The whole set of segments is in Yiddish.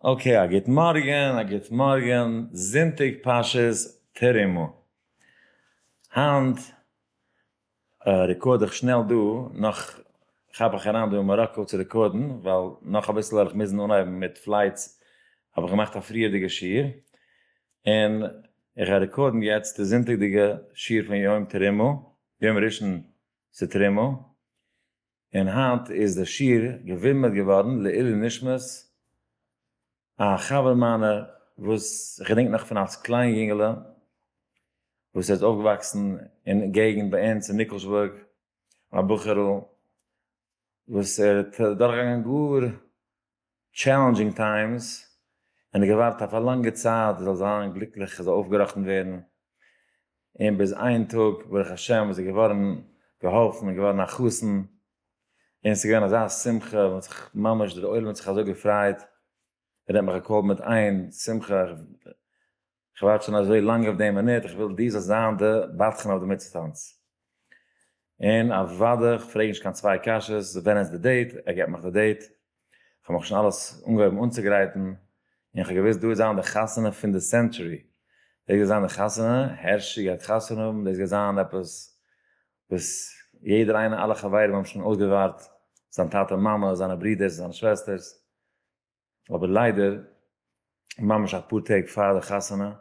Okay, א גוט מארגן, א גוט מארגן, זונטאג פרשת תרומה. היינט record איך שנעל דא, נאך כאפ איך אריין דא אין מאראקא צו record ן, ווייל נאך אביסל וועל איך מוזן אנהייבן מיט flights, האב איך געמאכט א פריערדיגע שיעור, און איך גיי record ן יעצט די זונטאג'דיגע שיעור פון יום תרומה, יום ראשון צו תרומה, און היינט איז דער שיעור געווידמעט געווארן לעילוי נשמת א חבר מיינער וואס איך געדענק נאך פון אלס קליין יונגעלע וואס ער איז אויפגעוואקסן אין געגנט ביי אונז אין ניקלשבורג, א בחור'ל וואס ער האט דורכגעגאנגען גאר challenging times, און האט געווארט אויף א לאנגע צייט ער זאל זיין גליקליך, ער זאל אויפגעראכטן ווערן, און ביז איין טאג ברוך השם איז ער געווארן געהאלפן און געווארן א חתן, און ס'איז געווען אזא שמחה, מען האט זיך ממש, דער עולם האט זיך אזוי געפרייט, ער האט מיך גע call ט מיט איין שמחה, איך ווארט שוין אזוי לאנג אויף די מינוט, איך וויל דו זאלסט זיין די בדחן אויף די מצוה טאנץ. און אוודאי, איך פרעג נישט קיין צוויי קשיות, ווען איז די date, ער געבט מיך די date, איך האב מיך שוין אלעס אנגעהויבן אנצוגרייטן, און איך האב געוואוסט דא וועט זיין די חתונה פון די century, דאס גייט זיין די חתונה, הערשי גייט חתונה האבן, דאס גייט זיין עפעס וואס יעדער איינער, אלע חברים האבן שוין אויסגעווארט, זיין טאטע מאמע, זיינע ברידערס, זיינע שוועסטערס, אבער ליידער ממש אפאר טעג פאר די חתונה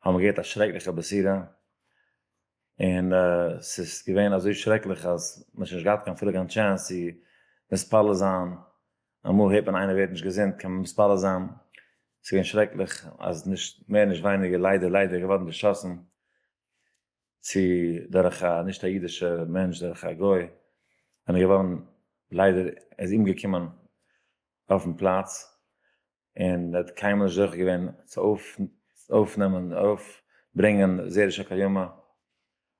האבן מיר געהערט א שרעקליכע בשורה, און ס'איז געווען אזוי שרעקליך אז מ'האט שוין נישט געהאט קיין אפילו קיין chance צו מתפלל זיין, אמאל הערט מען איינער ווערט נישט געזונט קען מען מתפלל זיין, ס'איז געווען שרעקליך אז נישט מער נישט ווייניגער ליידער ליידער געווארן דערשאסן צו דורך א נישט א אידישע מענטש דורך א גוי, און איז געווארן ליידער ער איז אומגעקומען אויפן פלאץ, און ער האט קיינמאל נישט זוכה געווען צו אויפנעמען ארויפברענגען זרע של קיימא,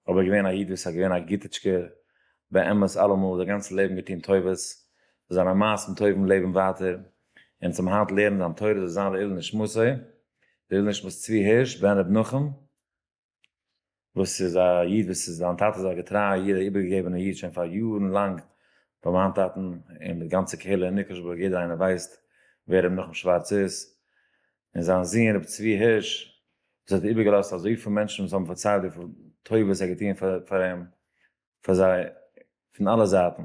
אבער געווען א איד וואס איז געווען א גוטיטשקער באמת אלעמאל, זיין גאנצע לעבן געטון טובות, זיינע מעשים טובים לעבן ווייטער, און צום היינט לערנען זיין תורה זאל זיין לעילוי נשמתו, לעילוי נשמת צבי הירש בן ר' נחום, וואס איז א איד וואס איז זיין טאטע איז א געטרייע איד א איבערגעגעבענע איד שוין פאר יארן לאנג ביי מיין טאטן און די גאנצע קהילה אין ניקלשבורג יעדער איינער ווייסט ווער ר' נחום שווארץ איז און זיין זון ר' צבי הירש וואס האט איבערגעלאזט אזויפיל מענטשן וואס האבן פארציילט וויפיל טובות ער האט געטון פאר אים פאר זיי פון אלע זייטן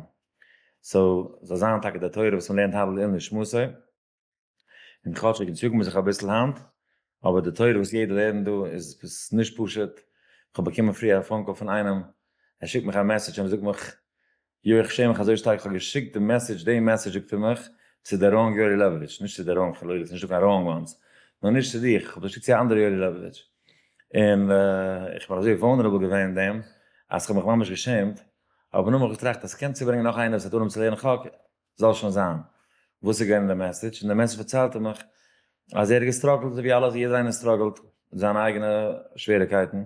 so זאל זיין טאקע די תורה וואס מען לערנט היינט לעילוי נשמתו. און כאטש אונז יאגן מיר זיך אביסל היינט, אבער די תורה וואס יעדער לערנט דא איז עפעס נישט פשוט, איך האב באקומען פריער א phone call פון איינעם, ער שיקט מיך א message און ער זאגט מיך, יו איך שעם מיך אזוי שטארק, איך האב געשיקט די message, די message זאגט ער מיך, צו די wrong יואלי לעבאוויטש, נישט צו די wrong, חלילה, ס'נישט דא קיין wrong ones, נאר נישט צו דיך, איך האב געשיקט צו א אנדערע יואלי לעבאוויטש, און איך בין אזוי vulnerable געווען אין דעם, אז איך האב מיך ממש געשעמט, אבער נאכדעם האב איך געטראכט אז ס'קען צוברענגען נאך איינער וואס האט אנגעהויבן צו לערנען חק, זאל שוין זיין. וואס איז געווען די message? און די message פארציילט ער מיך אז ער האט גע struggle ט אזוי ווי אלע יעדער איינער struggle ט מיט זיינע אייגענע שוועריקייטן,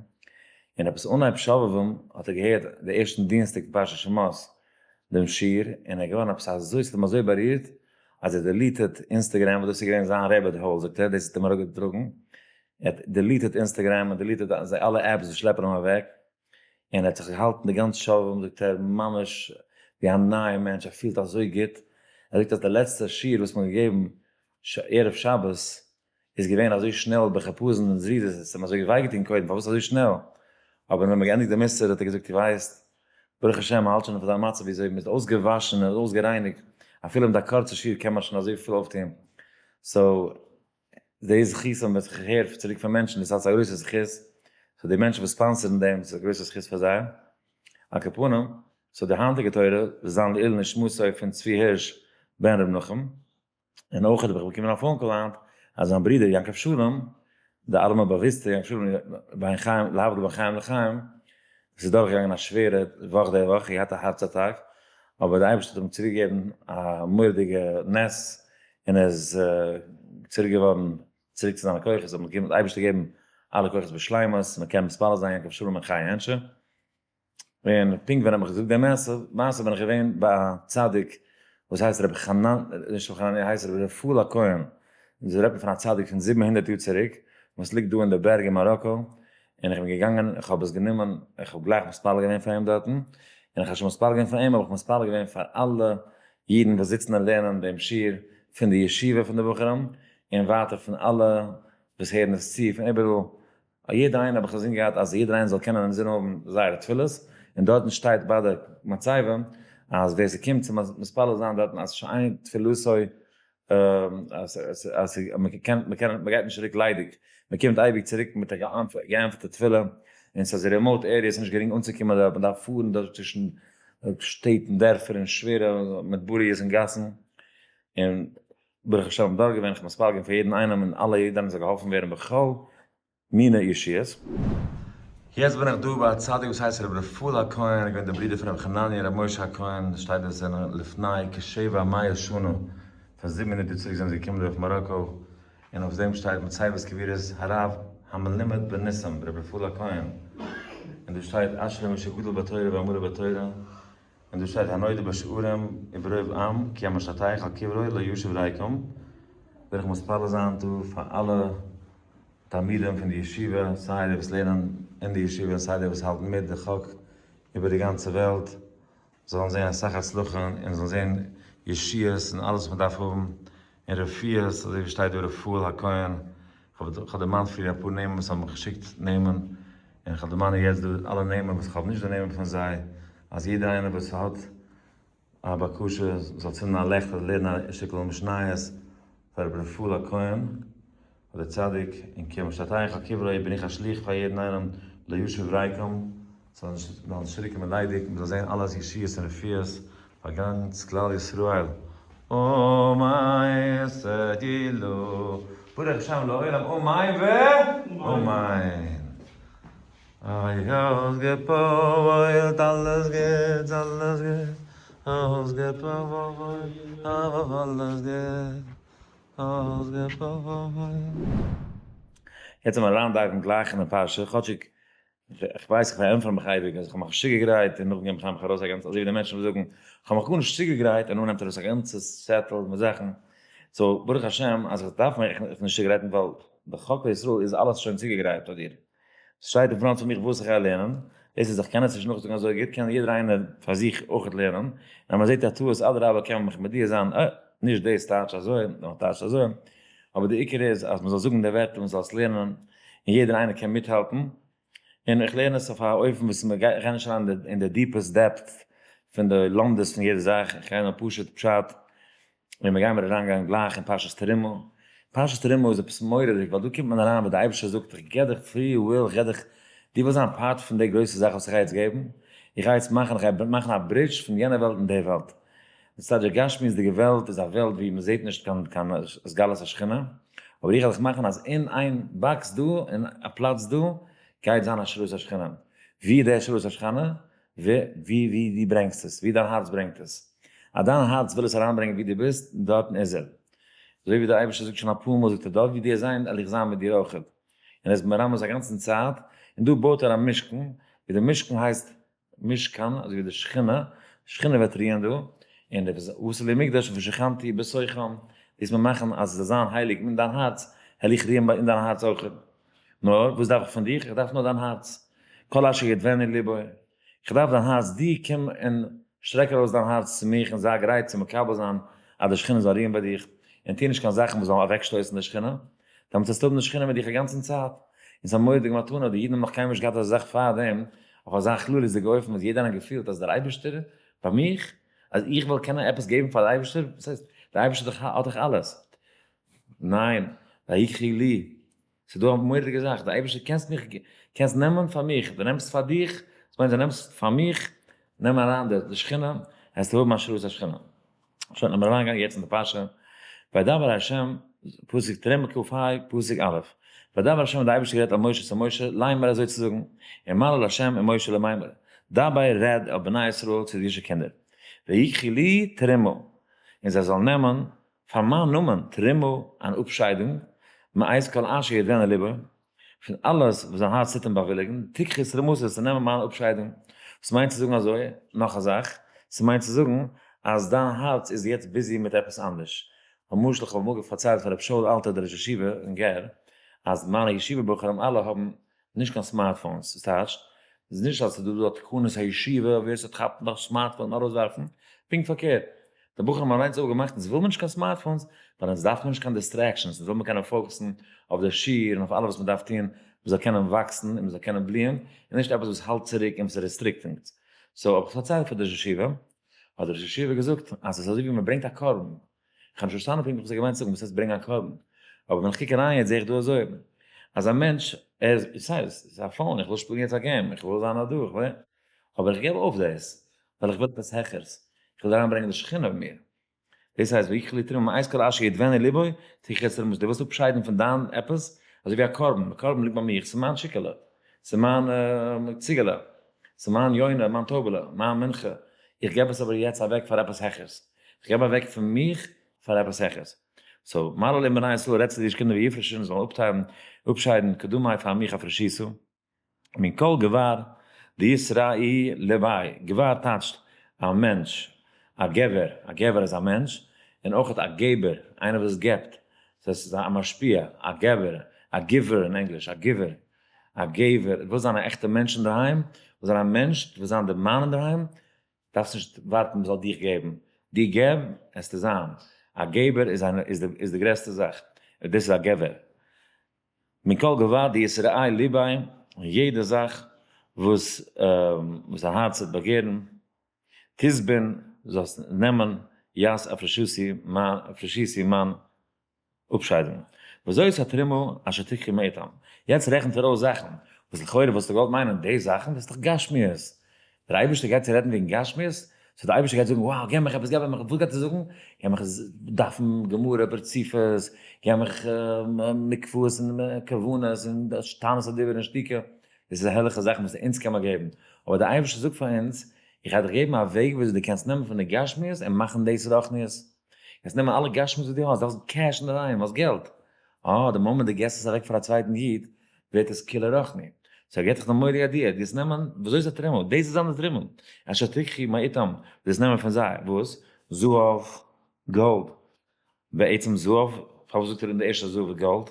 און עפעס אנהייב שובבים האט ער געהערט די ערשטן דינסטאג פון פרשת שמות דעם שיעור, און ער איז געווארן עפעס אזוי ס'האט אים אזוי בארירט אז ער deleted Instagram, וואס דאס איז געווען זיין rabbit hole זאגט ער, דאס האט אים אראפגעטראגן, ער האט deleted Instagram און deleted אלע apps וואס שלעפן אים אוועק, און ער האט זיך געהאלטן די גאנצע שובבים זאגט ער ממש ווי א נייע מענטש ער פילט אזוי גוט, ער זאגט אז די לעצטע שיעור וואס מען האט געגעבן ערב שבת איז געווען אזוי שנעל בחפזון און זריזות עס האט אים אזוי וויי געטון קודם פארוואס אזוי שנעל, אבער ווען מען האט געענדיגט די מוסר האט ער געזאגט איר ווייסט ברוך השם מען האלט שוין אויף אזא מצב ווי אזוי מען איז אויסגעוואשן און אויסגערייניגט אפילו מיט א קורצע שיעור קען מען שוין אזויפיל אויפטון, so די זכותים וואס איך הער צוריק פון מענטשן דאס אלס א גרויסע זכות, so די מענטשן וואס sponsor ן דעם ס'איז א גרויסע זכות פאר זיי, על כל פנים, so די היינטיגע תורה זאל זיין לעילוי נשמתו פון צבי הירש בן ר' נחום, און אויך האב איך באקומען א phone call היינט אז זיין ברודער יעקב שלום, די אלעמען באוויסטע יעקב שלום בן חיים להבדיל בין חיים לחיים, וואס איז דורכגעגאנגען א שווערע וואך די וואך, געהאט א הארץ אטאק, אבער די אייבערשטער האט אים צוריק געגעבן א מורא'דיגע נס, און ער איז צוריק געווארן צוריק צו זיינע כוחות, האט אים די אייבערשטער געגעבן אלע כוחות בשלימות, מען קען מתפלל זיין יעקב שלום און חי הענטשע. און פונקט ווען האב איך געזאגט די מעשה, מעשה בין איך געווען ביי א צדיק וואס הייסט רבי חנן, נישט רבי חנן, ער הייסט רבי רפאל הכהן, און זיי רעדן פון א צדיק פון 700 יאר צוריק, וואס ליגט דא אין די בערג אין מאראקא, און איך בין געגאנגען, איך האב עס גענומען, איך האב גלייך מתפלל געווען פאר אים דארטן, און איך האב שוין מתפלל געווען פאר אים, האב איך מתפלל געווען פאר אלע אידן וואס זיצן און לערנען דעם שיעור פון די ישיבה פון די בחורים, און ווייטער פון אלע וואס הערן עס צו פון איבעראל, א יעדער איינער האב איך אינזין געהאט אז יעדער איינער זאל קענען אינזין האבן זייערע תפילות, און דארטן שטייט ביי די מצבה אז ווער ס'קומט צו מתפלל זיין דארטן אז שאין תפילתו אז מ'קען מ'גייט נישט צוריק ליידיג, מ'קומט אייביג צוריק מיט א געענטפערטע תפילה, און ס'איז remote area ס'איז נישט גרינג אנצוקומען דארט, מ'דארף פארן דורך צווישן שטעט און דערפער און שווערע מדבריות און גאסן, און ברוך השם דארט געווען, איך מתפלל געווען פאר יעדן איינעם און אלע אידן זאל געהאלפן ווערן בכל מיני ישועות. יעצט בין איך דא ביי א צדיק וואס הייסט רבי רפאל הכהן, ער איז געווען דער ברודער פון רבי חנניה רבי משה הכהן, שטייט דאס זענען לפני כשבע מאות שנה, פאר 700 יאר צוריק זענען זיי געקומען דא אויף מאראקא, און אויף דעם שטייט מצבת קבורת הרב המלומד בניסים רבי רפאל הכהן, און דא שטייט אשרי מי שגדל בתורה ועמלו בתורה, און דא שטייט הנודע בשערים וברוב עם כי המשתטח על קברו לא ישוב ריקם, וויל איך מתפלל זיין דא פאר אלע תלמידים פון די ישיבה, סיי די וואס לערנען אין די ישיבה און סיי די וואס האלטן מיט די חק איבער די גאנצע וועלט, זאלן זען אסאך הצלחה און זאלן זען ישועות און אלעס וואס מען דארף האבן, און רפואות, אזוי ווי שטייט דא רפאל הכהן, כ'האב דערמאנט פריער אפאר נעמען וואס האבן מיך געשיקט נעמען, און כ'האב דערמאנען יעצט דא אלע נעמען וואס כ'האב נישט די נעמען פון זיי, אז יעדער איינער וואס האט א בקשה זאל צינדן א לעכט אדער לערנען א שטיקל משניות פאר רבי רפאל הכהן אדער צדיק, און כי המשתטח על קברו בין איך א שליח פאר יעדן איינעם לא ישוב ריקם, ס'זאל נישט צוריקקומען ליידיג, מ'זאל זען אלעס ישועות און רפואות פאר גאנץ כלל ישראל, אמן ס'גילו ברוך השם לעולם אמן ואמן. איי אויסגעפועלט אלעס גוטס אלעס גוטס אויסגעפועלט אלעס גוטס אויסגעפועלט. יעצט זאל מען אריין dive ן גלייך אין די פרשה, כאטשיג איך ווייס איך פארענטפער מיך אייביג אז איך האב מיך נישט צוגעגרייט און נאכדעם געב איך מיך ארויס א גאנצע אזוי ווי די מענטשן וואס זאגן איך האב מיך גארנישט צוגעגרייט און נאכדעם נעמט ער ארויס א גאנצע צעטל מיט זאכן, so ברוך השם אז איך דארף מיך נישט צוגרייטן ווייל די חק לישראל איז אלעס שוין צוגעגרייט פאר דיר. ס'שטייט אין front פון מיך וואס איך גיי לערנען, דאס איז איך קען עס נישט נאכזאגן אזוי גוט, קען יעדער איינער פאר זיך אויכעט לערנען, און אז מען זעט א טעות אדרבה קען מען מיך מודיע זיין, אה, נישט דאס טייטש אזוי, נאר טייטש אזוי, אבער די עיקר איז אז מען זאל זאגן די ווערטער, מען זאל עס לערנען, און יעדער איינער קען מיטהאלטן, און איך לערן עס אויף א אופן וואס מען גייט, איך גיי נישט אריין אין די deepest depth פון די לומדות פון יעדע זאך, איך גיי נאר פשוט פשט, און מיר גיימיר אריינגיין גלייך אין פרשת תרומה. פרשת תרומה איז עפעס מורא'דיג, ווייל דא קומט מען אריין וואס דער אייבערשטער זאגט, איך געב דיך free will, איך געב דיך, דו ווילסט זיין part פון די גרויסע זאך וואס איך גיי יעצט געבן, איך גיי יעצט מאכן, איך גיי מאכן א bridge פון יענע וועלט און די וועלט. דאס טייטש די גשמיות'דיגע וועלט איז א וועלט ווי מען זעט נישט קיין קיין התגלות השכינה, אבער איך וועל דיך מאכן אז אין איין box דא, אין א פלאץ דא, גייט זיין השראת השכינה. ווי איז די השראת השכינה? ווי ווי דו ברענגסט עס, ווי דיין הארץ ברענגט עס. אז דיין הארץ וויל עס אריינברענגען ווי דו ביסט, דארטן איז ער. אזוי ווי דער אייבערשטער זאגט שוין אפאר מאל, זאגט ער, דארט ווי דו וועסט זיין, וועל איך זיין מיט דיר אויך. און ער איז מרמז א גאנצן צייט, און דא בויט ער א משכן, ווי דער משכן הייסט משכן, אזוי ווי די שכינה, שכינה וועט רוען דא, און דער ועשו לי מקדש ושכנתי בתוכם, דאס מיר מאכן אז עס זאל זיין הייליג אין דיין הארץ, וועל איך רוען אין דיין הארץ אויך. נאר וואס דארף איך פון דיך? איך דארף נאר דיין הארץ. כל אשר ידבנו לבו. איך דארף דיין הארץ, דו קום און שטרעק ארויס דיין הארץ צו מיך און זיי גרייט צו מקבל זיין אז די שכינה זאל רוען ביי דיך, און טו נישט קיין זאכן וואס זאלן אוועקשטויסן די שכינה, דעמאלטס וועסטו האבן די שכינה מיט דיך א גאנצן צייט. און ס'איז א מורא'דיגע מתנה, די אידן האבן נאך קיינמאל נישט געהאט אזא זאך פארדעם, אויף אזא כלליות'דיגע אופן וואס יעדער איינער האט געפילט אז דער אייבערשטער ביי מיך, אז איך וועל קענען עפעס געבן פאר די אייבערשטער, וואס הייסט, דער אייבערשטער האט דאך אלעס. ניין, ויקחו לי, ס'איז דא א מורא'דיגע זאך, דער אייבערשטער קענסט מיך, קענסט נעמען פאר מיך, דו נעמסט פאר דיך, דאס מיינט דו נעמסט פאר מיך, נעם אריין די שכינה, וועסטו האבן השראת השכינה. שוין לאמיר אריינגיין יעצט אין די פרשה, וידבר ה', פסוק תרומה כ ה, פסוק א', וידבר ה' האט דער אייבערשטער גערעדט אל משה צו משה, לאמר אזוי צו זאגן, אמר אל ה' און משה למימר, דבר רעד אל בני ישראל צו די אידישע קינדער, ויקחו לי תרומה, און זיי זאלן נעמען פאר מיין נאמען תרומה אן אפשיידונג, מאת כל אשר ידבנו לבו, פון אלעס וואס זיין הארץ טוט אים באוויליגן, תקחו תרומתי צו נעמען מיין אפשיידונג. וואס מיינט צו זאגן אזוי? נאך א זאך, ס'מיינט צו זאגן אז דיין הארץ איז יעצט busy מיט עפעס אנדערש. למשל, איך האב אמאל פארציילט פאר רבי שאול אלתר דער ראש ישיבה אין גער, אז מיינע ישיבה בחורים אלע האבן נישט קיין smartphones, דאס טייטש, ס'איז נישט אז ס'איז דא דא תקנות הישיבה, ווער ס'וועט כאפן דאס smartphone ארויסווארפן, פונקט פארקערט. די בחורים האבן אליינס אפגעמאכט, אונז וויל מיר נישט קיין smartphones, ווייל אונז דארף מיר נישט קיין distractions, אונז וויל מיר קענען focus ן אויף די שיעור און אויף אלעס וואס מען דארף טון, מען זאל קענען וואקסן און מען זאל קענען בליען, און נישט עפעס וואס האלט צוריק און וואס restrict אונז. so האב איך פארציילט פאר די ראש ישיבה, האט די ראש ישיבה געזאגט אז עס איז אזוי ווי מען ברענגט א קרבן, איך האב נישט פארשטאנען פונקטליך וואס ער געמיינט צו זאגן, וואס הייסט ברענגען א קרבן? אבער ווען איך קוק אריין יעצט זעה איך דא אזוי, אז א מענטש, ער איז, ס'איז א phone, איך וויל שפילן יעצט א game, איך וויל זיין א דא, איך וויל, אבער איך געב אויף דאס, ווייל איך וויל עפעס העכערס, איך וויל אריינברענגען די שכינה אין מיר. דאס הייסט, ויקחו לי תרומה מאת כל אשר ידבנו לבו, תקחו את תרומתי, דו ווילסט אפשיידן פון דיין עפעס, אזוי ווי א קרבן, די קרבן ליגט ביי מיר, ס'איז מיין טשיקעלע, ס'איז מיין ציגעלע, ס'איז מיין יונה, מיין טויבעלע, מיין מנחה, איך געב עס אבער יעצט אוועק פאר עפעס העכערס, איך געב אוועק פון מיך פאר עפעס העכערס. so, מראה להם בני ישראל, רעדט צו די אידישע קינדער ויפרשון, זאלן אפטיילן, אפשיידן, קדמי פאר מיך הפרשיתו. מן כל גבר דישראי לבי, גבר טייטשט א מענטש, א גבר, א גבר איז א מענטש, און אויך א געבער, איינער וואס געבט, דאס איז א משפיע, א געבער, א giver אין ענגליש, א giver, א געבער, ווילסט זיין א עכטע מענטש אינדערהיים, ווילסט זיין א מענטש, ווילסט זיין די מאן אינדערהיים, דארפסט נישט ווארטן מען זאל דיך געבן, דו געב, עסטו זיין, א געבער איז די גרעסטע זאך, דאס איז א געבער. מכל גבר דישראי ליביה, און יעדע זאך וואס וואס א הארץ וועט באגערן, תסבון, זאלסט נעמען, ית הפרשותי מיין הפרשותי מיין אפשיידונג. וזאת התרומה אשר תקחו מאתם. יעצט רעכנט ער אויס זאכן וואס לכאורה וואלסטו געוואלט מיינען די זאכן, דאס איז דאך גשמיות, דער אייבערשטער גייט צו רעדן וועגן גשמיות? so דער אייבערשטער גייט זאגן, wow, געב מיך עפעס, געב מיך, וואס גייט ער זאגן? געב מיך דפים גמרא ברציפות, געב מיך מקוואות און כוונות און תענית הדיבור און שתיקה, דאס איז הערליכע זאכן וואס אונז קען מען געבן, אבער דער אייבערשטער זאגט פאר אונז, איך גיי דיך געבן א וועג וויאזוי דו קענסט נעמען פון די גשמיות און מאכן דאס רוחניות, קענסט נעמען אלע גשמיות וואס דו האסט, דו האסט cash אינדערהיים, האסט געלט, אה, די מאמענט דו געסט עס אוועק פאר א צווייטן איד, ווערט עס כולו רוחני. so ער געט דיך די מורא'דיגע idea, דו גייסט נעמען, וויאזוי איז א תרומה? דאס איז זיין תרומה, אשר תקחו מאתם, דו גייסט נעמען פון זיי, וואס? זהב, גאלד. בעצם זהב, פארוואס זאגט ער אין די ערשטע זהב איז גאלד?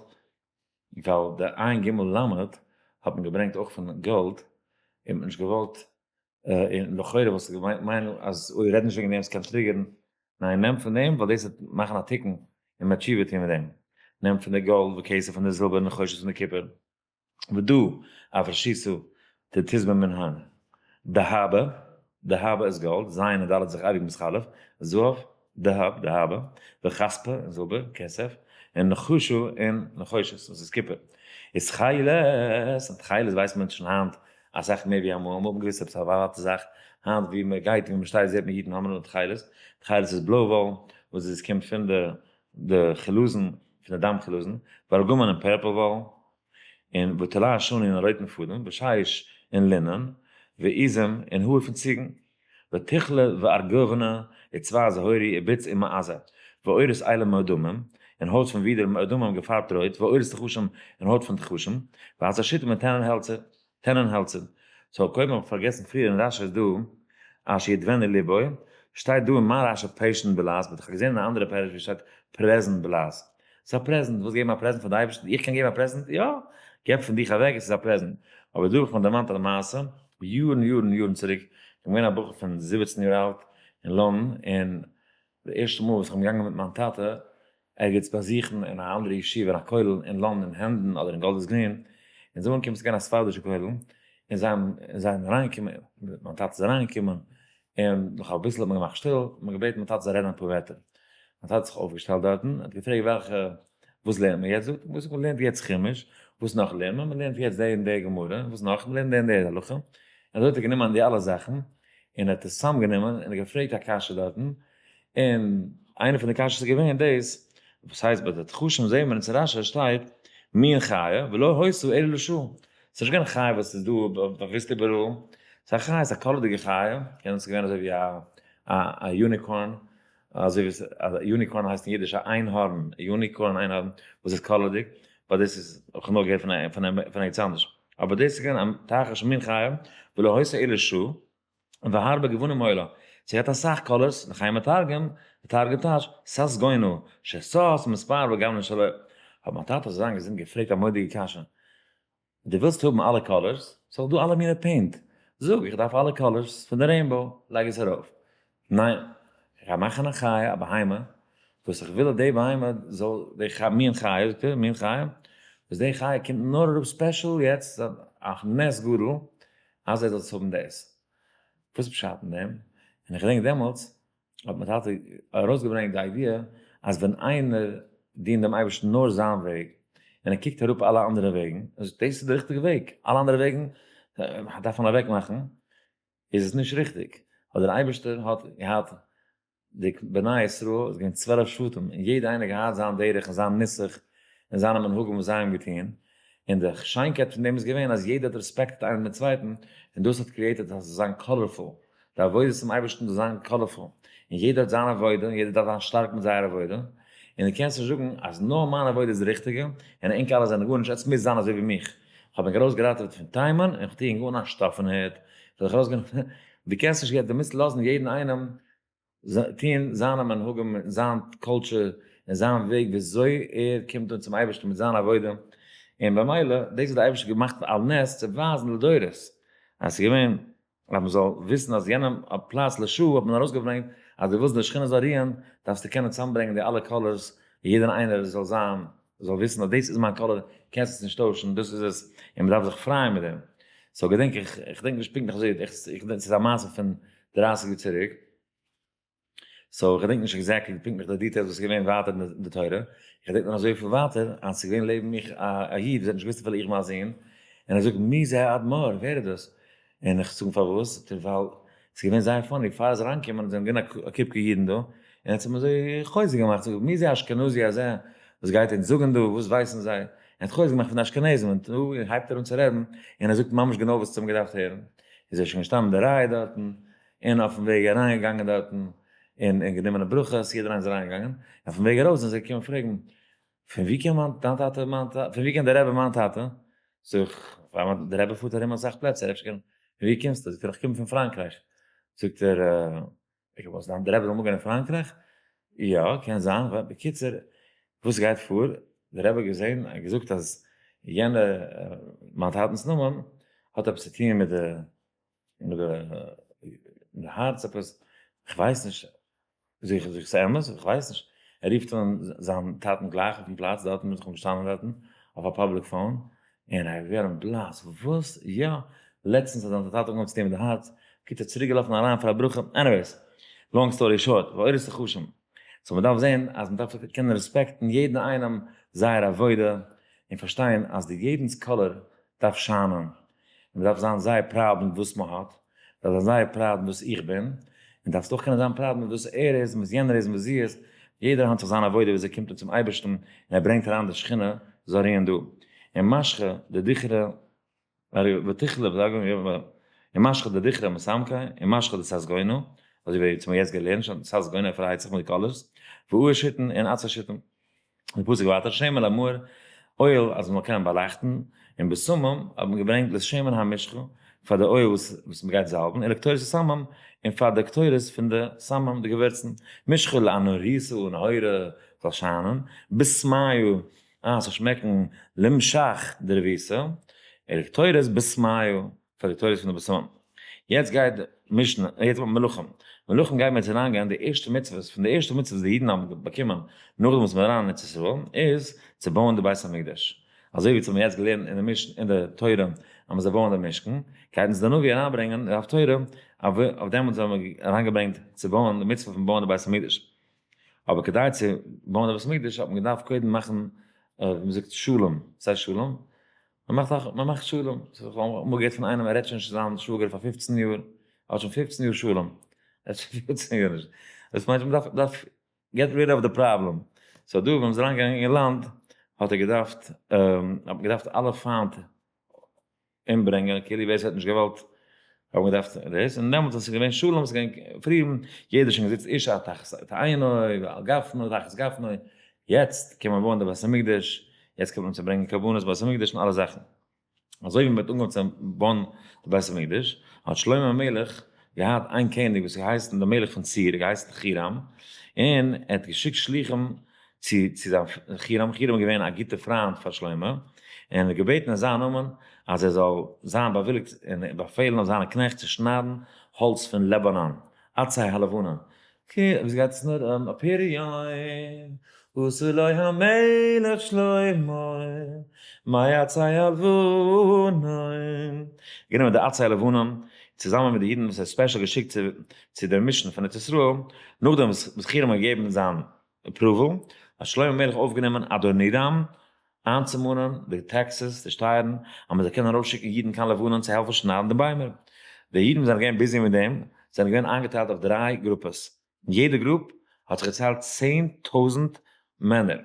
ווייל די עין גימל למד האט מען געברענגט אויך פון גאלד, און מען האט נישט געוואלט און לכאורה וואלסטו געמיינט מיינען אז אוי רעד נישט וועגן דעם ס'קען trigger ן, ניין נעם פון דעם ווייל דאס וועט מאכן א תיקון און מ'וועט תשובה טון מיט דעם, נעם פון די גאלד וכסף פון די זילבער נחושת פון די קופער, ודא הפרשיתו דתסבון מן הן, דהבא, דהבא איז גאלד, ז' און ד' זיך אייביג מתחלף, זהב, דהב, דהבא, וכספא און זילבער, כסף, און נחושא און נחושת וואס איז קופער. איז תכלת, און תכלת ווייסט מען שוין היינט אסאך מער ווי אמאל, אמאל האט מען געוואוסט עפעס א ווייטע זאך, היינט ווי מען גייט און ווי מען שטייט זעט מען אידן האבן אן תכלת, תכלת איז בלוי וואל וואס עס קומט פון די די חלזון, פון די דם חלזון, וארגמן און purple וואל, און ותולעת שני און רויטן פאדעם, ושש און לינען, ועזים און האר פון ציגן, ותכלא וארגוונא, וצבע זהורי ובץ ומעזה, ועורות אילים מאדמים, און הויט פון ווידער מאדמים געפארבט רויט, ועורות תחשים, און הויט פון תחשים, ועצי שיטים און טענען העלצער, טענען העלצער. so קודם האב איך פארגעסן פריער אין רשי איז דא אשר ידבנו לבו, שטייט דא אין מיין רשי patient בלעז, but איך האב געזען אין א אנדערע פירוש ווי שטייט present בלעז. ס'איז א present, ווילסט געבן א present פאר די אייבערשטן? איך קען געבן א present? יא! געב פון דיך אוועק, עס איז א present. אבער דא האב איך מיר דערמאנט א מעשה, יארן יארן יארן צוריק, איך בין געווען א בחור פון 17 יאר אלט אין לאנדאן, און די ערשטע מאל וואס איך בין געגאנגען מיט מיין טאטע ערגעץ באזוכן אין א אנדערע ישיבה אין א כולל אין לאנדאן אין הענדאן אדער אין גאלדערס גרין, און זיי אנגעקומען ס'איז געווען א ספרדישע כולל, און זיי האבן זיי זענען אריינגעקומען, מיין טאטע איז אריינגעקומען, און נאך אביסל האט מען געמאכט שטיל, האט מען געבעטן מיין טאטע זאל רעדן אפאר ווערטער. מיין טאטע האט זיך אויפגעשטעלט דארטן, האט געפרעגט וועלכע, וואס לערנט מען יעצט? זאגט ער, וואס מען לערנט יעצט חומש, וואס נאך לערנט מען? מען לערנט יעצט די און די גמרא, וואס נאך? מען לערנט די און די הלכה. און אזוי האט ער גענומען די אלע זאכן, און האט עס צוזאמגענומען, און געפרעגט א קשיא דארטן, און איינע פון די קשיות איז געווען דאס, וואס הייסט ביי די תחושים זעהן מיר אין רשי שטייט מין חיה ולא היתה אלא לשעה, ס'איז נישט געווען א חיה וואס איז דא באוויסט איבעראל, ס'איז א חיה, ס'איז א קאלערדיגע חיה, קען זיין ס'איז געווען אזוי ווי א א unicorn, אזוי ווי א unicorn הייסט אין אידיש א איינהארן, unicorn איינהארן וואס איז קאלערדיג, but דאס איז האב איך נאר געהערט פון פון ערגעץ אנדערש, אבער דאס איז געווען א תחש מין חיה ולא היתה אלא לשעה. והרבה גוונים היו לה, זי האט אסאך colors, וכן מתרגם, די תרגום טייטש, ססגונא, ששש מספר בגוונין שלו. האט מיין טאטע זאל זיין געזונט געפרעגט א מורא'דיגע קשיא, דו ווילסט האבן אלע colors, ס'איז דאך דא אלע מיני paint, זאג איך דארף אלע colors פון די rainbow, לייג עס ארויף. ניין. איך גיי מאכן א חיה, א בהמה, וואס איך וויל אז די בהמה זאל, די מין חיה, זאגט ער, מין חיה, וואס די חיה קומט נאר אראפ special יעצט, א נס גדול, אז ער זאל עס האבן דאס. וואס איז פשט אין דעם? און איך געדענק דעמאלטס האט מיין טאטע ארויסגעברענגט די idea אז ווען איינער דינט דעם אייבערשטן נאר זיין וועג, און ער קוקט אראפ אלע אנדערע וועגן, ער זאגט דאס איז די ריכטיגע וועג, אלע אנדערע וועגן דארף מען אוועקמאכן, איז עס נישט ריכטיג. ווייל דער אייבערשטער האט געהאט די בני ישראל איז געווען 12 שבטים און יעדע איינער געהאט זיין דרך און זיין נוסח און זיינע מנהגים וואס זיי האבן געטון, און די שיינקייט פון דעם איז געווען אז יעדער האט רעספעקטעד איינער דעם צווייטן, און דאס האט created אז עס זאל זיין colorful, די עבודה צום אייבערשטן זאל זיין colorful, און יעדער האט זיין עבודה און יעדער דארף זיין שטארק מיט זייער עבודה, און דו קענסט נישט זאגן אז נאר מיין עבודה איז די ריכטיגע און ענק אלע זענען גארנישט, עטס מוזט זיין אזוי ווי מיך, איך האב ענק ארויסגעראטעוועט פון תימן און איך טו ענק אן א שטאפן הוט, איך האב דיך ארויסגענומען, דו קענסט נישט, דו מוזט לאזן יעדן איינעם טוהן זיינע מנהגים און זיין culture און זיין וועג וויאזוי ער קומט אן צום אייבערשטן מיט זיין עבודה, און במילא דאס האט דער אייבערשטער געמאכט א נס צו ווייזן לדורות אז ס'איז געווען אז מ'זאל וויסן אז יענעם פלאץ לשעה האט מען ארויסגעברענגט אז דו ווילסט די שכינה זאל רוען דארפסטו קענען צוזאמברענגען די אלע colors און יעדער איינער זאל זיין זאל וויסן אז דאס איז מיין color קענסט עס נישט טוישן דאס איז עס און מ'דארף זיך פרייען מיט דעם. so געדענק איך, איך געדענק נישט פונקטליך אזוי, איך געדענק ס'איז א מעשה פון 30 יאר צוריק, so איך געדענק נישט exactly פונקטליך די details וואס איז געווען ווייטער אין די תורה, איך געדענק נאר אזויפיל ווייטער אז ס'איז געווען לעבן מיך א איד וואס האט נישט געוואוסט אפילו איך בין א זון, און ער זאגט מי זה האדמו"ר ווער איז דאס? און איך זאג אים פארוואס, זאגט ער ווייל ס'איז געווען זייער funny, פאר ער איז אריינגעקומען זענען געווען א קופקע אידן דא, און ער האט זיך אזוי חוזק געמאכט, זאגט מי זה אשכנזי הזה, וואס גייט אונז זאגן דא, וואס ווייסן זיי, ער האט חוזק געמאכט פון די אשכנזים, און דא הייבט ער אן צו רעדן, און ער זאגט ממש גענוי וואס זיי האבן געדארפט הערן, איז ער שוין געשטאנען אין די רייע דארטן, און אויפן וועג אריינגעגאנגען דארטן, און און גענומען די ברכות, יעדער איינער איז אריינגעגאנגען, אויפן וועג ארויס זענען זיי געקומען פרעגן, פון ווי קען מיין דיין טאטע מיין טאטע, פון ווי קען דער רבי מיין טאטע? זאג איך, ווייל מיין דער רבי פארט ארום אסאך פלעצער, אפשר קען, פון ווי קומסטו? זאגט ער, איך קום פון פראנקרייך. זאגט ער, איך וואס דיין דער רבי זאל אמאל גיין אין פראנקרייך? יא, קען זיין, בקיצור, וואס גייט פאר? דער רבי האט געזען, האט געזאגט אז יענער, מיין טאטנ'ס נאמען האט עפעס צו טון מיט די מיט די הארץ עפעס, איך ווייס נישט, זיכער זיכער ס'איז אמת, איך ווייס נישט, ער רופט אן זיין טאטן גלייך אויפן פלאץ דארטן, מ'איז דאך געשטאנען דארטן אויף א public phone, און ער איז געווארן בלאס, וואס? יא, לעצטנס האט זיין טאטע אנגעהויבן צו טון מיט די הארץ, בקיצור צוריק געלאפן אריין פאר א ברכה, anyways, long story short, ואורות לחושים, so מ'דארף זען אז מ'דארף קענען רעספעקטן יעדן איינעם זייער עבודה, און פארשטיין אז די יעדנס color דארף שיינען, און מ'דארף זיין זייער proud מיט וואס מ'האט, מ'דארף זיין זייער proud מיט וואס איך בין, און דארפסט אויך קענען זיין proud מיט וואס ער איז, און וואס יענער איז, און וואס זי איז, יעדער האט זיך זיין עבודה וויאזוי קומט ער צום אייבערשטן, און ער ברענגט אריין די שכינה זאל רוען דא. און משכה דדכרא ותכלה און משכה דדכרא מסמקא, און משכה דססגונא, אזוי ווי אונז האבן יעצט געלערנט שוין ססגונא ער פרייט זיך מיט די colors, ואור שיתין און עצי שיטים. די פסוק ווייטער שמן למאור oil אז מ'זאל קענען באלייכטן, און בשמים האט מען געברענגט לשמן המשחה פאר די oil וואס מ'גייט זאלבן, און לקטורת הסמים און פאר די קטורת פון די סמים די געווירצן, משחה לאנהורתא נהורא זאל שיינען, בסמיו אה ס'זאל שמעקן למשח דרביתא, ולקטורת בסמיו פאר די תורות פון די בשמים. יעצט גייט משנה, יעצט מלכים. מלכים גייט מען יעצט אריינגיין די ערשטע מצוות, פון די ערשטע מצוות וואס די אידן האבן באקומען נאכדעם וואס מ'איז אריין אין ארץ ישראל, איז צו בויען די בית המקדש. אזוי ווי אונז האבן יעצט געלערנט אין די משנה, אין די תורה, אז מ'זאל בויען די משכן, גייט אונז די נביא אריינברענגען אין די הפטורה, אויף דעם האט מען אריינגעברענגט צו בויען די מצוה פון בויען די בית המקדש. אבער כדי צו בויען די בית המקדש האט מען געדארפט קודם מאכן, ווי מ'זאגט, שלום. וואס הייסט שלום? מען מאכט אויך, מען מאכט שלום, ס'איז איך האב אמאל געהערט פון איינעם ער רעדט שוין נישט צו זיין שוואגער פאר 15 יאר, ער האט שוין 15 יאר שלום, ער האט שוין 15 יאר נישט, דאס מיינט מען דארף דארף get rid of the problem, so דא ווען מ'איז אריינגעגאנגען אין לאנד האט ער געדארפט האט מען געדארפט אלע פיינט אומברענגען, כאילו ווער ס'האט נישט געוואלט האט מען געדארפט דאס, און דעמאלטס ווען ס'איז געווען שלום, ס'איז געווען פרידן, יעדער איז שוין געזיצט איש תחת תאנו ועל גפנו תחת גפנו, יעצט קען מען בויען די בית המקדש, יעצט קומט מען צו ברענגען קרבנות בית המקדש און אלע זאכן. אזוי ווי מען האט אנגעהויבן צו בויען די בית המקדש, האט שלמה המלך געהאט איין קעניג וואס האט געהייסן דער מלך פון צור, געהייסן חירם, און ער האט געשיקט שליחים צו צו זיין חירם, חירם איז געווען א גוטער פריינט פאר שלמה, און ער האט געבעטן אין זיין נאמען אז ער זאל זיין באוויליגט און באפעלן אויף זיינע קנעכט צו שניידן האלץ פון לבנון, עצי הלבנון. ווי גייט עס נאר? אפריון עשה לו המלך שלמה מעצי הלבנון. גענומען די עצי הלבנון צוזאמען מיט די אידן וואס ער האט special געשיקט צו דער mission פון ארץ ישראל, נאכדעם וואס חירם האט געגעבן זיין approval, האט שלמה המלך אויפגענומען אדונירם איינצומאנען די taxes, די שטייערן, אז מען זאל קענען ארויפשיקן אידן קיין לבנון צו העלפן שניידן די ביימער. די אידן וואס זענען געווען busy מיט דעם, זענען געווען איינגעטיילט אויף דריי גרופעס. אין יעדע group האט זיך געציילט 10,000 מענער.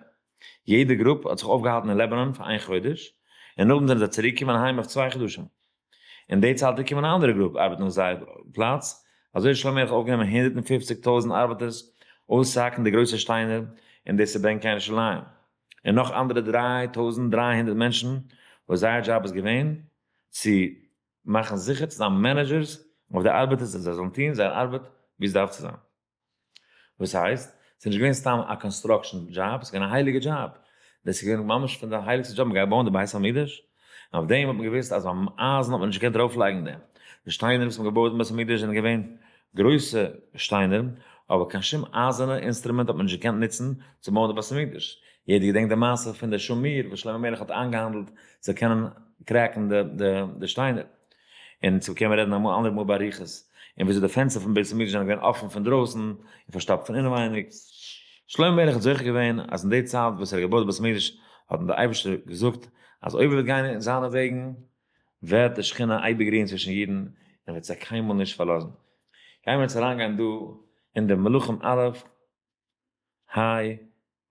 יעדע group האט זיך אויפגעהאלטן אין לבנון פאר איין חודש, און נאכדעם זענען זיי צוריקגעקומען אהיים אויף 2 חדשים. אין די צייט איז געקומען א אנדערע group ארבעטן אויף זייער פלאץ, אזוי האט שלמה המלך אויפגענומען 150,000 ארבעטערס אויסצוהאקן די גרויסע שטיינער און דאס צו ברענגען קיין ירושלים, און נאך אנדערע 3300 מענטשן וואס זייער דזשאב איז געווען צו מאכן זיכער צו זיין managers אויף די ארבעטערס אז זיי זאלן טון זייער ארבעט ווי עס דארף צו זיין. וואס הייסט? ס'איז נישט געווען סתם א construction job, ס'איז געווען א הייליגע דזשאב. דאס איז געווען ממש פון די הייליגסטע דזשאב, מ'גייט בויען די בית המקדש. און אויף דעם האט מען געוואוסט אז ביים אייזן האט מען נישט געקענט ארויפלייגן דעם. די שטיינער וואס מ'האט געבויעט אין בית המקדש זענען געווען גרויסע שטיינער, אבער קיין שום אייזערנע אינסטרומענט האט מען נישט געקענט נוצן צו בויען די בית המקדש. יעדער געדענקט די מעשה פון די שמיר וואס שלמה המלך האט איינגעהאנדלט צו קענען crack ן די שטיינער. און צו קען מען רעדן אמאל אנדערע מאל באריכות. און וויאזוי די פענסטער פון בית המקדש זענען געווען אפן פון דרויסן און פארשטאפט פון אינעווייניג. שלמה המלך האט זוכה געווען אז אין די צייט וואס ער האט געבויט בית המקדש האט אים דער אייבערשטער געזאגט אז אויב ער וועט גיין אין זיינע וועגן וועט די שכינה אייביג רוען צווישן אידן און וועט זיי קיינמאל נישט פארלאזן. גיימיר יעצט אריינגיין דא אין די מלכים א' היי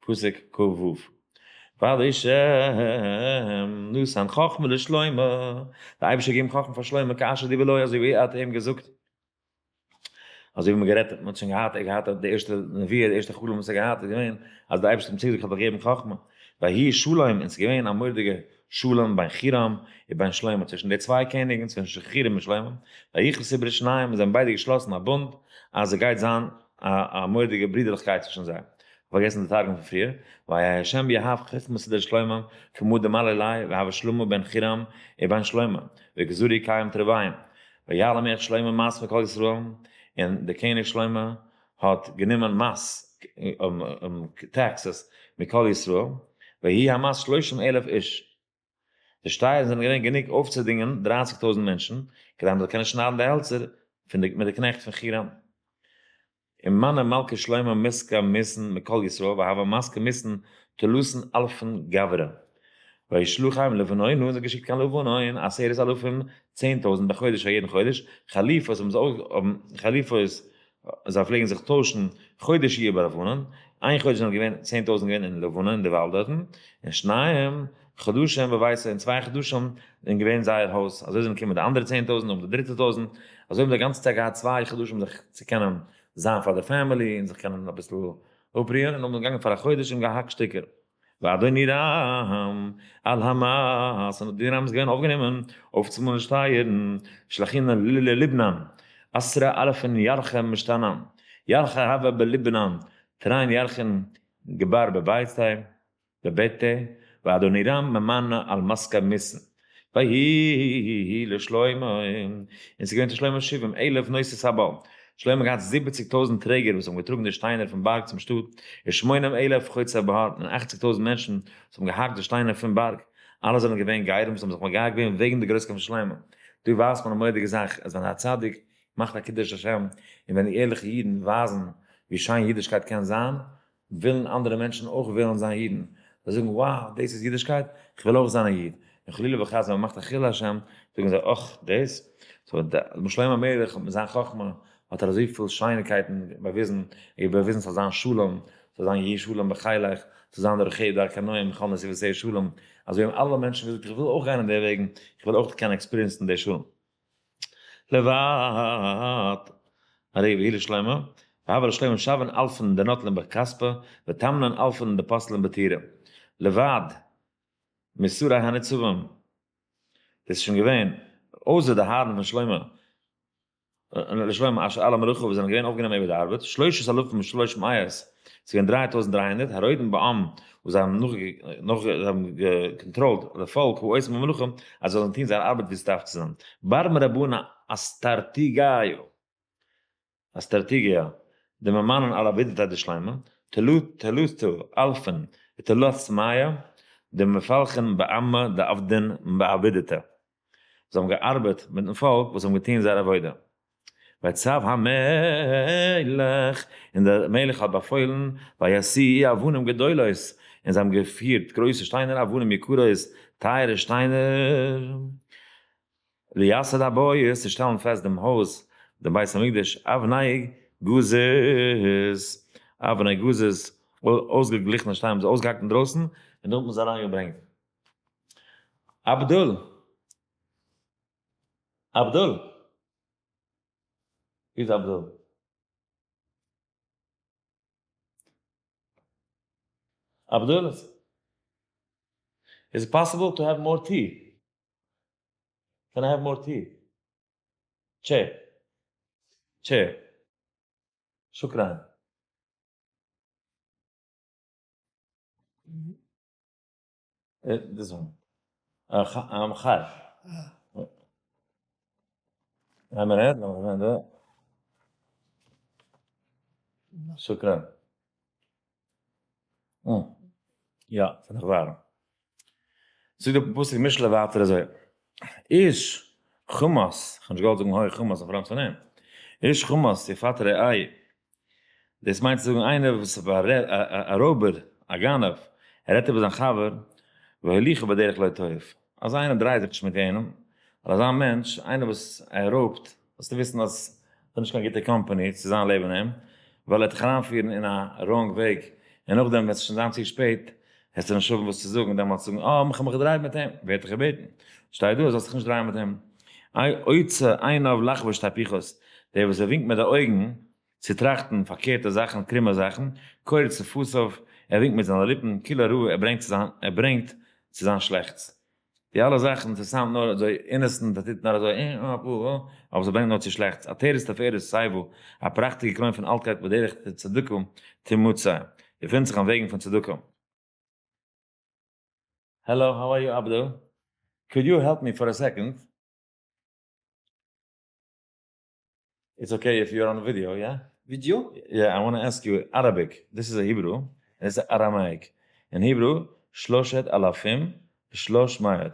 פסוק כ ו. והשם נתן חכמה לשלמה, דער אייבערשטער האט געגעבן חכמה פאר שלמה כאשר דיבר לו, אזוי ווי ער האט אים געזאגט, אזוי ווי מען גערעדט, מען האט שוין געהאט, ער געהאט די ערשטע נבואה, די ערשטע חלום וואס ער געהאט איז געווען אז דער אייבערשטער האט אים צוגעזאגט איך וועל דיך געבן חכמה, ויהי שלום, און ס'איז געווען א מורא'דיגע שלום בין חירם ובין שלמה, צווישן די צוויי קעניגן, צווישן חירם און שלמה, ויכרתו ברית שניהם, און זיי האבן ביידע געשלאסן א בונד אז עס גייט זיין א מורא'דיגע ברידערליכקייט צווישן זיי. פארגעסן די תרגום פון פריער, והיה ה' יהב חכמת לשלמה כמה דמלי ליה והוה שלמה בן חירם ובן שלמה, וכזרי קיים תרוויים, ויעל המלך שלמה מס מכל ישראל, און דער קעניג שלמה האט גענומען מס, taxes, מכל ישראל, ויהי המס 30 אלף איש. די שטייערן זענען געווען גענוג אויפצודינגען 30,000 מענטשן, כדי מען זאל קענען שניידן די העלצער פון די מיט די קנעכט פון חירם. ומנה מלכא שלמה מסכא מיסן מכל ישראל והוה מסכא מיסן תלתין אלפין גברא. וישלחם לבנון, און זיי געשיקט קיין לבנון, 10,000, 10,000 בחודש פאר יעדן חודש, חליפות האבן זיי אויך, חליפות, זיי פלעגן זיך טוישן חודש יהיה בלבנון, איין חודש זענען געווען 10,000 געווען אין לבנון אין די וואלד דארטן, און 2 חדשים בביתו, און 2 חדשים זענען געווען זייער הויז, אזוי זענען געקומען די אנדערע 10,000 און די דריטע טויזנט, אזוי האבן זיי גאנצע צייט געהאט 2 חדשים זיך צו קענען זיין פאר די family און זיך קענען אביסל אפרוען, און האבן געגאנגען פאר א חודש און געהאקט שטיקער. ואדונירם על המס, און אדונירם איז געווען אויפגענומען אויפצומאלן שטייערן, שלחינן ללבנן, 10 אלפין ירחי משתנן, ירחי הווה בלבנן, תרין ירחין גבר בביתי, בביתי, ואדונירם ממנה על מסכא מיסן. ויהי לשלמה, און ס'איז געווען צו שלמה 70,000 נושאי סבל. שלמה האט געהאט 70,000 טרעגער וואס האבן געטראגן די שטיינער פון בארג צום שטאט, און 80,000 חוצי בהר, און 80,000 מענטשן וואס האבן געהאקט די שטיינער פון בארג. אלע זענען געווען גרים וואס האבן זיך מגייר געווען וועגן די גרויסקייט פון שלמה. דא ווייזט מען א מורא'דיגע זאך, אז ווען א צדיק מאכט א קידוש השם, און ווען די ערליכע אידן ווייזן ווי שיין אידישקייט קען זיין, ווילן אנדערע מענטשן אויך ווילן זיין אידן. זיי זאגן, wow, דאס איז אידישקייט? איך וויל אויך זיין א איד. און חלילה וחס ווען מען מאכט א חילול השם, זאגן זיי, אך, דאס? so, שלמה המלך מיט זיין חכמה האט ער אזויפיל שיינקייטן באוויזן, ער האט באוויזן ס'זאל זיין שלום, ס'זאל זיין יהי שלום בחילך, ס'זאל זיין דרכי דרכי נועם וכל נתיבותיה שלום. אזוי האבן אלע מענטשן געזאגט, איך וויל אויך גיין אין די וועגן, איך וויל אויך קענען experience ן די שלום. לבד, הרי ויהי לשלמה, והוה לשלמה שבעין אלפין דנטלין בכספא, ותמנן אלפין דפסלין בטירא. לבד, משרי הניצבים, דאס איז שוין געווען, אויסער די הארן פון שלמה, לשלמה אשר על המלאכה וואס זענען געווען אויפגענומען איבער די ארבעט, 3300, ס'איז געווען 3300, הרודים בעם, וואס זיי האבן נאך זיי האבן געקאנטראלט די פאלק, העושים במלאכה, אז זיי זאלן טון זייער ארבעט ווי עס דארף צו זיין. בר מרבנא אסטרטיגיו, אסטרטיגיה. דממנין על עבידתא דשלימה, תלתא אלפין ותלת מאה דמפלחין בעמא דעבדין בעבידתא. זיי האבן געארבעט מיטן פאלק וואס האבן געטון זייער עבודה. ויצו המלך, און דער מלך האט באפוילן, וישיאו אבנים גדולות, און זיי האבן געפירט גרויסע שטיינער, אבנים יקרות, טייערע שטיינער, לייסד הבית, צו שטעלן פעסט דעם הויז, דעם בית המקדש, אבני גזית, אבני גזית, אויסגעגליכענע שטיינער האבן זיי אויסגעהאקט אינדרויסן, און דארט האט מען זיי אריינגעברענגט. אבדול! אבדול! ווי איז אבדול? אבדול? Is it possible to have more tea? Can I have more tea? Chair. Chair. شكرا. This one. خال. شكرا. יא, ס'איז נאך ווארעם. זאגט דער פסוק משלי ווייטער אזוי, איש חמס, כ'האב נישט געוואלט זאגן הוי חמס אין front פון אים, איש חמס יפתה רעהו, דאס מיינט צו זאגן איינער וואס איז א רויבער, א גנב, ער רעדט איבער זיין חבר, והוליכו בדרך לא טוב, אזא איינער דרייט זיך נישט מיט יענעם, ווייל אזא מענטש, איינער וואס ער רויבט, זאלסטו וויסן אז ס'איז נישט קיין גוטע קאמפאני צו זיין לעבן אים, ווייל ער וועט דיך אריינפירן אין א wrong וועג, און נאכדעם וועט עס שוין זיין צו שפעט, וועסטו נישט האבן וואס צו זאגן, דעמאלטס זאגן, אה, איך האב מיך געדרייט מיט אים, ווער האט דיך געבעטן? שטייט דא אז זאלסט דיך נישט דרייען מיט אים. איי עוצה עיניו לחבוש תהפוכות, דער וואס ער ווינקט מיט די אויגן צו טראכטן פארקערטע זאכן, קרומע זאכן, קורץ שפתיו, ער ווינקט מיט זיינע ליפן, כולה רעה, ער ברענגט צו זיין, ער ברענגט צו זיין שלעכטס. די אלע זאכן, ס' sound נאר אזוי innocent, ער טוט נאר אזוי אה אה אה אה, אבער ס'ברענגט נאר צו שלעכטס. עטרת תפארת שיבה, א פראכטיגע קרוין פון אלטקייט בדרך צדקה תמצא, געפינט זיך אין וועגן פון צדקה. Hello, how are you Abdul? Could you help me for a second? It's okay if you're on video, yeah? Video? Yeah, I want to ask you Arabic. This is a Hebrew. This is Aramaic. In Hebrew, שלושת אלפים שלוש מאות.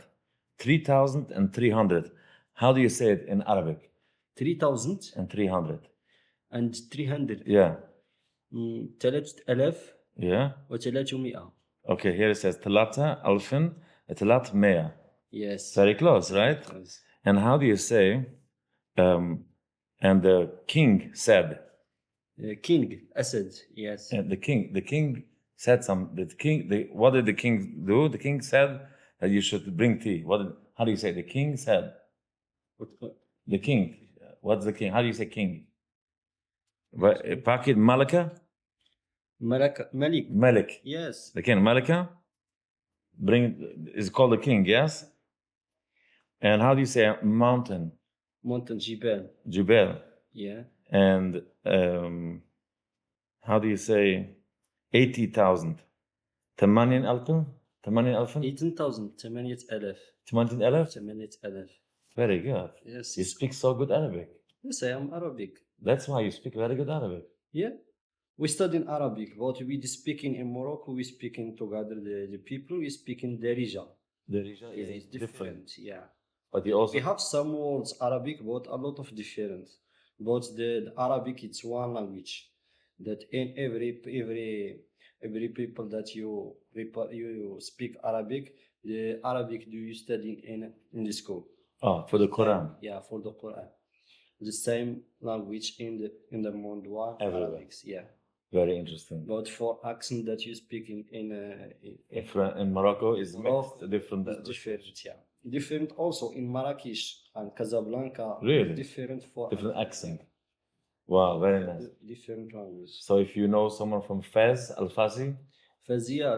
3300. How do you say it in Arabic? 3000 And 300. and 300. Yeah. 3000 Yeah. و300. Okay, here it says تلاتة ألفين تلات مية. Yes. Very close, right? Yes. And how do you say, and the king said, King Asad, yes. And the king said some, the king, the, what did the king do? The king said that you should bring tea. What did, how do you say? The king said, What, the king, what's the king? How do you say king? Pakit Malika? Malaka, Malik. Malik. Yes. The king, Malika, bring, is called the king, yes? And how do you say mountain? Mountain, Jibel. Jibel. Yeah. And how do you say 80,000? تمانين ألف؟ تمانين ألف؟ 18,000. تمانية ألف. تمانية ألف؟ تمانية ألف. Very good. Yes. You speak so good Arabic. Yes, I am Arabic. That's why you speak very good Arabic. Yeah. We study in Arabic, but we speaking in Morocco, we speaking together, the people, we speak in Darija. Darija is Yeah, it's different. different, yeah. But you also We have some words Arabic, but a lot of different. But the Arabic, it's one language that in every people that you speak Arabic, the Arabic do you study in the school. Oh, for the Quran. Yeah, for the Quran. The same language in the world, one Everywhere. Arabics, yeah. Very interesting. But for accent that you speak in If, in Morocco is Morocco mixed, different. It's different, yeah. Different also in Marrakesh and Casablanca. Really? Different for different accent. Wow, very nice. Different language. So if you know someone from Fez, Al-Fasi? Fez, yeah,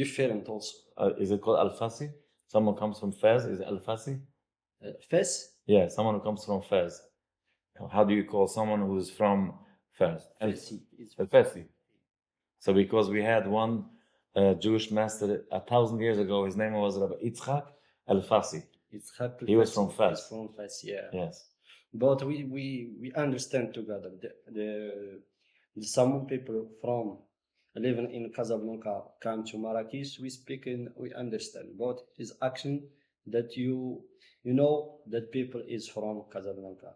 different also. Is it called Al-Fasi? Someone comes from Fez, is it Al-Fasi? Fez? Yeah, someone who comes from Fez. How do you call someone who's from Fez? Fezi. It's Al-Fasi. So because we had one Jewish master 1,000 years ago, his name was Rabbi Yitzchak Al-Fasi. Yitzchak He was Al-Fasi. from Fez. He's from Fez, yeah. Yes. But we understand together. Some people from living in Casablanca come to Marrakesh, we speak and we understand, but it's action that you know that people is from Casablanca.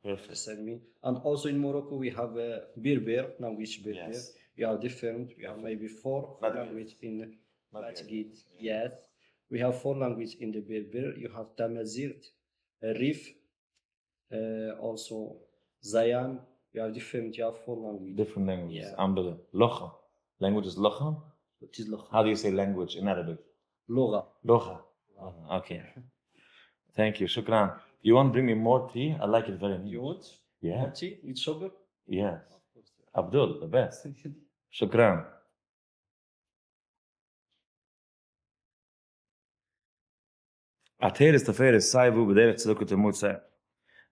Perfect. Understand me? And also in Morocco we have a Berber language. Berber. Yes. We are different. We have maybe four Madrid. language in Madrid. Yes. We have four language in the Berber. You have Tamazight, Rif, also Zayan. You have different. You have four language. Different languages. Yeah. Unbelievable. Locha. Language is Locha? It is Locha. How do you say language in Arabic? Lugha. Locha. Okay. Thank you. Shukran. You want to bring me more tea? I like it very much. You want? Yeah. More tea with sugar? Yes. Abdul, the best. Shukran. עטרת תפארת סיי וואו בדרך צדקה תמצא.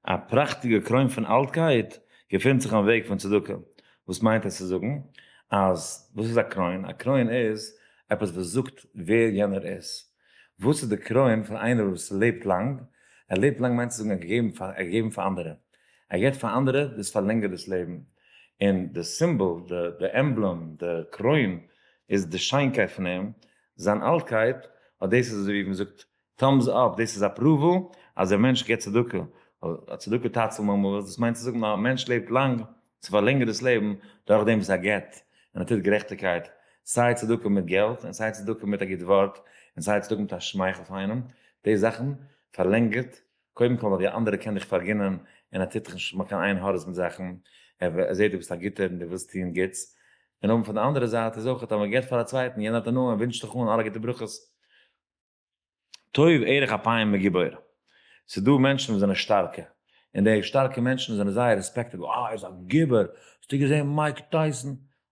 א פראכטיגע קרוין פון אלטקייט געפינט זיך אין וועג פון צדקה. וואס מיינט עס צו זאגן? אז וואס איז א קרוין? א קרוין איז עפעס וואס זאגט ווער יענער איז. וואס איז די קרוין פון איינער וואס לעבט לאנג? ער לעבט לאנג מיינט צו זאגן ער האט געגעבן פאר, ער האט געגעבן פאר אנדערע. ער געבט פאר אנדערע, דאס פארלענגערט דאס לעבן. און די סימבאל, די emblem, די קרוין איז די שיינקייט פון אים, זיין אלטקייט, אט דאס איז אזוי ווי מען זאגט thumbs up, דאס איז approval אז דער מענטש געבט צדקה. א צדקה תציל ממוות, דאס מיינט צו זאגן א מענטש לעבט לאנג, צו פארלענגערן דאס לעבן דורך דעם וואס ער געבט און ער טוט גערעכטיגקייט, סיי צדקה מיט געלט און סיי צדקה מיט א גוט ווארט און סיי צדקה מיט א שמייכל פאר איינעם, די זאכן פארלענגערט, קודם כל ווייל די אנדערע קען דיך פארגינען און ער טוט דיך נישט מאכן קיין עין הרע'ס מיט זאכן, ער זעט דו ביסט א גוטער און דו ווילסט טון גוטס, און אויבן פון די אנדערע זייט איז אויך אז מען געבט פאר א צווייטן, יענער האט הנאה און ווינטשט דיך אן אלע גוטע ברכות. טוב ארך אפיים מגיבור. ס'איז דא מענטשן וואס זענען שטארקע, און די שטארקע מענטשן זענען זייער respectable, אה ער איז א גיבור, האסטו געזען מייק טייסאן?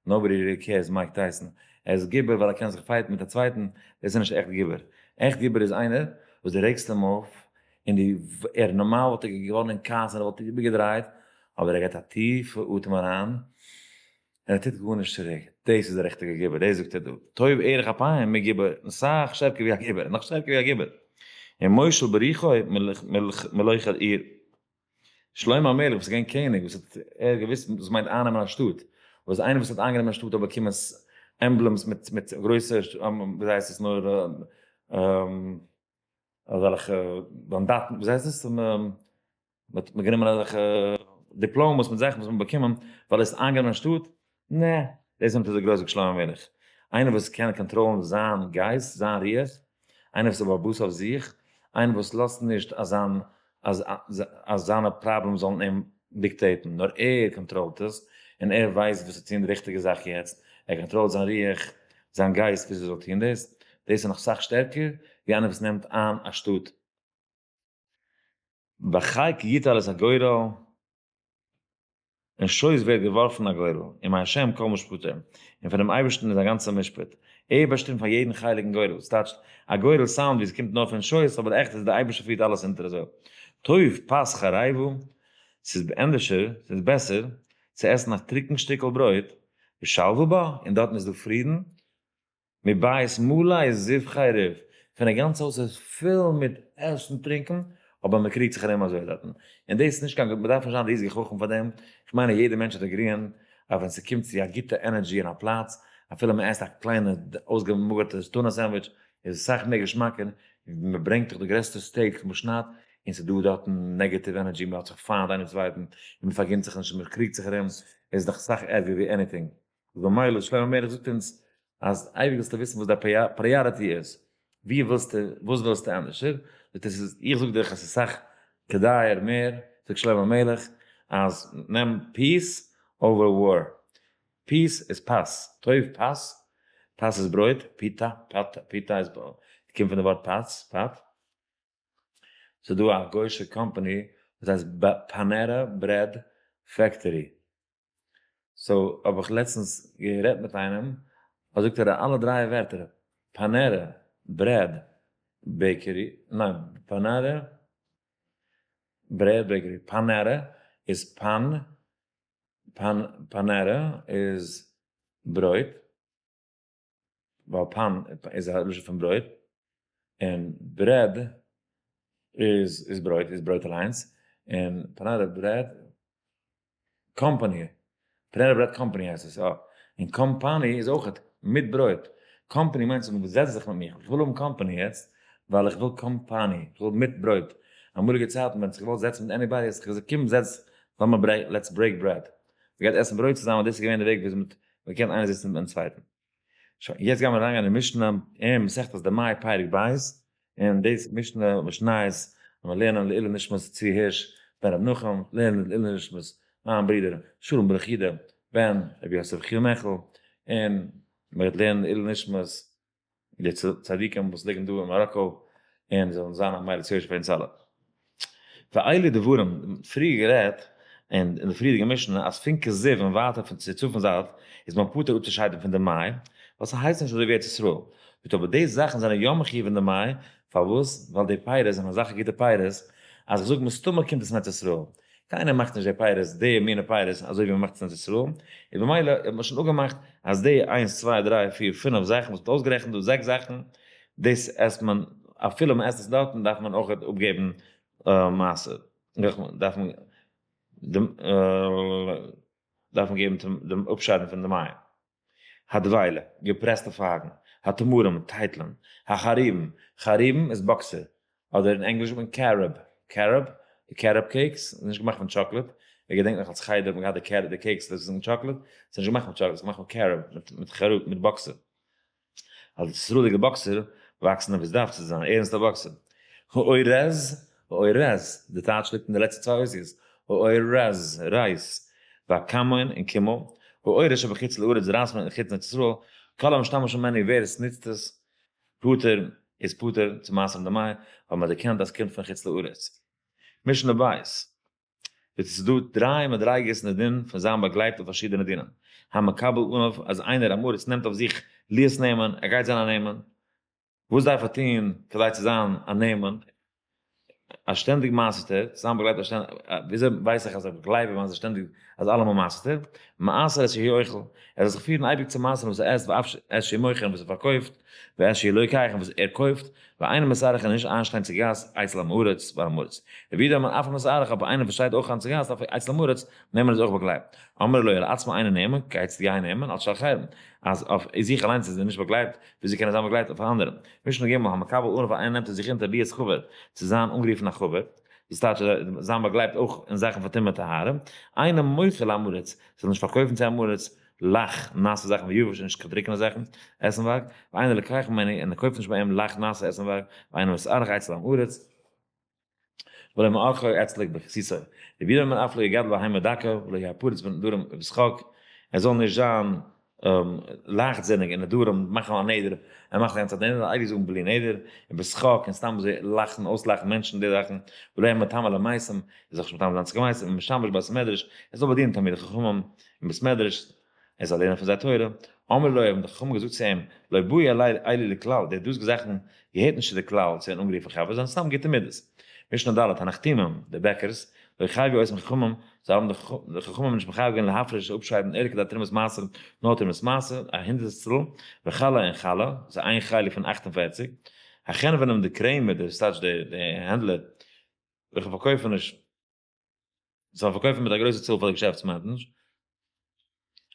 Nobody really cares מייק טייסאן, ער איז גיבור ווייל ער קען זיך fight ן מיט א צווייטן, דאס איז נישט עכט גיבור. עכט גיבור איז איינער וואס דו רעגסט אים אויף, און דו, ער נארמאל וואלט ער געווארן אין כעס און ער וואלט איבערגעדרייט, אבער ער געבט א טיפע אטעם אריין, און ער טוט גארנישט צוריק, דאס איז דער ריכטיגער גיבור, דאס זאגט ער דא, טוב ארך אפיים מגיבור, אסאך שטערקער ווי א גיבור, נאך שטערקער ווי א גיבור. און מושל ברוחו מלוכד עיר. שלמה המלך וואס איז געווען קעניג, וואס האט ער געוואוסט וואס מיינט אייננעמען א שטאט, וואס איינער וואס האט איינגענומען א שטאט האט באקומען emblems מיט גרויסע, ווי הייסט עס נאר, אזעלכע מאנדאטן, ווי הייסט עס, מ'האט גענומען אזעלכע דיפלאמעס מיט זאכן וואס מ'האט באקומען ווייל עס איז איינגענומען א שטאט, נע, דאס איז נישט אזוי גרויס ווי שלמה המלך. איינער וואס קען קאנטראלן זיין גייסט, זיין רוח, איינער וואס איז בעל הבית אויף זיך, איינער וואס לאזט נישט אז זיין אז אז זיינע problems זאלן אים dictate ן, נאר ער קאנטראלט עס, און ער ווייסט וואס צו טון די ריכטיגע זאך יעצט, ער קאנטראלט זיין רוח, זיין גייסט וויאזוי ער זאל טון דאס, דאס איז נאך סאך שטערקער ווי איינער וואס נעמט איין א שטאט. בחיק יוטל את הגורל, אין שויס ווערט געווארפן א גורל, ומהשם כל משפטו, און פונעם אייבערשטן איז א גאנצע משפט, ער באשטימט פאר יעדן חלק אין גורל, ס'טייטשט, א גורל sound ווי עס קומט נאר פון שויס, אבער עכט איז דער אייבערשטער פירט אלעס אונטער אזוי. טוב פת חרבה, ס'איז ענדערשער, ס'איז בעסער, צו עסן א טרוקן שטיקל ברויט, ושלוה בה, און דארטן איז דא פרידן, מבית מלא זבחי ריב, פון א גאנץ הויז איז פול מיט עסן טרינקען, אבער מען קריגט זיך ארום אזוי דארטן, און דאס איז נישט קיין, מען דארף נישט זיין ריזיגע חכם פאר דעם, איך מיין אז יעדער מענטש האט agree ען אז ווען ס'קומט צו א גוטע energy אין א פלאץ, אפילו מען עסט א קליינע אויסגעמאגערטע tuna sandwich, איז עס אסאך מער געשמאקער, ווי מען ברענגט דיך די גרעסטע steak מען שניידט, און ס'איז דא דארטן negative energy, מען האט זיך פיינט איינער צווייטן, און מען פארגינט זיך נישט און מען קריגט זיך ארום, איז דאך אסאך ערגער ווי anything. איז במילא שלמה המלך זאגט אונז אז אייביג זאלסטו וויסן וואס דיין priority איז, ווי ווילסטו, וואס ווילסטו ענדערשער, זאגט ער ס'איז, איך זאג דיך אז ס'איז סאך כדאי'ער מער, זאגט שלמה המלך אז נעם peace over war, peace איז פת, טוב פת, פת איז ברויט, פיתה, פת, פיתה איז, קומט פון די ווארט פת, פת. ס'איז דא א גוישע קאמפאני וואס הייסט Panera Bread Factory, so האב איך לעצטנס גערעדט מיט איינעם, זאגט ער אלע דריי ווערטער, Panera Bread Bakery, ניין, Panera Bread Bakery, Panera איז פאן, פאן, Panera איז ברויט, ווייל פאן איז א לשון פון ברויט, און bread איז איז ברויט, איז ברויט אליינס, און Panera Bread Company. Panera Bread Company הייסט עס, יא. און company איז אויכעט מיט ברויט. company מיינט אז מען זעצט זיך מיט מיך. איך וויל האבן company יעצט, ווייל איך וויל company. איך וויל מיט ברויט. אמאליגע צייטן ווען זיך געוואלט זעצן מיט anybody, האסט געזאגט קום זעץ, לאמיר break, let's break bread. מ'גייט עסן ברויט צוזאמען, דאס איז געווען די וועג וויאזוי מען קען איינער זיצן מיטן צווייטן. שוין, יעצט גיימיר אריינגיין אין משנה אין מסכת דמאי פרק ב', און דאס משנה משניות ווען מיר לערנען לעילוי נשמת צבי הירש בן רבי נחום, לערנען לעילוי נשמת מיין ברודער שלום ברוך יודא בן רבי יוסף יחיאל מעכל, און מען וועט לערנען לעילוי נשמת די צדיקים וואס ליגן דא אין מאראקא, און זאלן זיין א מליץ יושר פאר אונז אלע. ואלו דברים, פריער גערעדט אין די פריערדיגע משנה אז פון כזיב און ווייטער פון צו צפון זייט איז מען פטור אפצושיידן פון די מי, ווייל ס'הייסט נישט אזוי ווי ארץ ישראל. מיט אבער די זאכן זענען יא מחיוב אין די מי, פארוואס? ווייל די פירות זענען אזעלכע גוטע פירות אז איך זאג מסתמא קומט עס פון ארץ ישראל. קיינער מאכט נישט די פירות, די מינע פירות, אזוי ווי מ'מאכט עס אין ארץ ישראל, און במילא האט מען שוין אפגעמאכט אז די איינס צוויי דריי פיר פינף זאכן וואס מ'האט אויסגערעכנט דא, זעקס זאכן, דאס עסט מען, אפילו מ'עסט עס דארטן דארף מען אויך אפגעבן מעשר, דארף מען דארף מען געבן דעם אפשיידן פון די מים. הדבילה, געפרעסטע פייגן, התמרים, טייטלען, החרובין, חרובין איז באקסער, אדער אין ענגליש זאגט מען carob, carob, די carob cakes, איז נישט געמאכט פון טשאקלעד, איך געדענק נאך אלס חדר האט מען געהאט די די cakes דאס איז מיט טשאקלעד, ס'איז נישט געמאכט מיט טשאקלעד, ס'איז געמאכט מיט carob, מיט חרוב, מיט באקסער. אז די ישראל'דיגע באקסער וואקסן ווי עס דארף צו זיין, ערנסטע באקסער. האורז, האורז, די טייטש ליגט אין די לעצטע צוויי אותיות, האורז, רייז, והכמון און קימל, האורז שבחוץ לארץ, די רייז פון חוץ לארץ ישראל, כל המשתמש ממנו ווער עס נוצט עס, פטור, איז פטור צו מעשר'ן די מי, ווייל מען דערקענט אז עס קומט פון חוץ לארץ. משנה בית. עס איז דא דריי מדריגות אין די דין פון זיין באגלייבט אויף פארשידענע דינים. המקבל עליו אז איינער עם הארץ נעמט אויף זיך להיות נאמן, ער גייט זיין א נאמן, וואס דארף ער טון כדי צו זיין א נאמן? א שטענדיג מעשר'ט ער, צו זיין באגלייבט א שטענדיג, וויאזוי ווייס איך אז איך גלייב אים אז ער שטענדיג אז אלעמאל מעשר'ט ער? מעשר את שהוא אוכל, ער זאל זיך פירן אייביג צו מעשר'ן וואס ער עסט ואף את שהוא מוכר און וואס ער פארקויפט, ואת שהוא לוקח און וואס ער קויפט, ואינו מתארח און נישט איינשטיין צו גאסט אצל עם הארץ ביי עם הארץ. רבי יהודה אומר אף המתארח אבער איינער וואס שטייט אויך איין צו גאסט אף אצל עם הארץ נאמן איז אויך באגלייבט. אמרו לו על עצמו אינו נאמן, כיצד יהא נאמן על של אחרים, אז אויף זיך אליינס איז ער נישט באגלייבט, וויאזוי קען ער זיין באגלייבט אויף אנדערע? משנה ג' המקבל עליו איינער נעמט ער זיך אונטער להיות חבר, צו זיין אנגערופן א חבר, דאס טייטש אז זיין באגלייבט אויך אין זאכן פון טומאה וטהרה, אינו מוכר לעם הארץ, זאל נישט פארקויפן צו עם הארץ, לח, נאסע זאכן ויבש און נישט קיין טרוקענע זאכן, עסנווארג, ואינו לוקח ממנו און ער קויפט נישט ביי אים לח נאסע עסנווארג, ואינו מתארח אצל עם הארץ, ולא מארחו אצלו בכסיסו. רבי יהודה אומר אף לא יגדל בהמה דקה ולא יהא פרוץ בנדרים ובשחוק, ער זאל נישט זיין לייכטזיניג אין נדרים, מאכן א נדר, ער מאכט די גאנצע צייט נדר, אייביג זאגן בלי נדר, און בשחוק, און סתם אזוי לאכן, אויסלאכן מענטשן, די זאכן, ולא יהא מטמא למתים, ער זאל זיך נישט מטמא זיין צו קיין מתים, ומשמש בבית המדרש, ער זאל באדינען תלמידי חכמים אין בית מדרש, ער זאל לערנען פון זיי תורה. אמרו לו, האבן די חכמים געזאגט צו אים, לא באו אלו לכלל, די דאזיגע זאכן געהערט נישט צו די כלל צו ווערן אנגערופן חבר, זענען סתם גוטע מידות. משנה ד', הנחתומים, די בעקערס, לא חייבו אותם חכמים, זיי האבן די חכמים נישט מחייב געווען להפריש אפשיידן אלא כדי תרומת מעשר, נאר תרומת מעשר, א הונדערטסטל, וחלה און חלה, דאס איז איין חלק פון 48, החנוונים די קרעמער, די סטייטש די הענדלער, וועלכע פארקויפן נישט. זאל פארקויפן מיט א גרויסע צאל פאר די געשעפטס מענטש.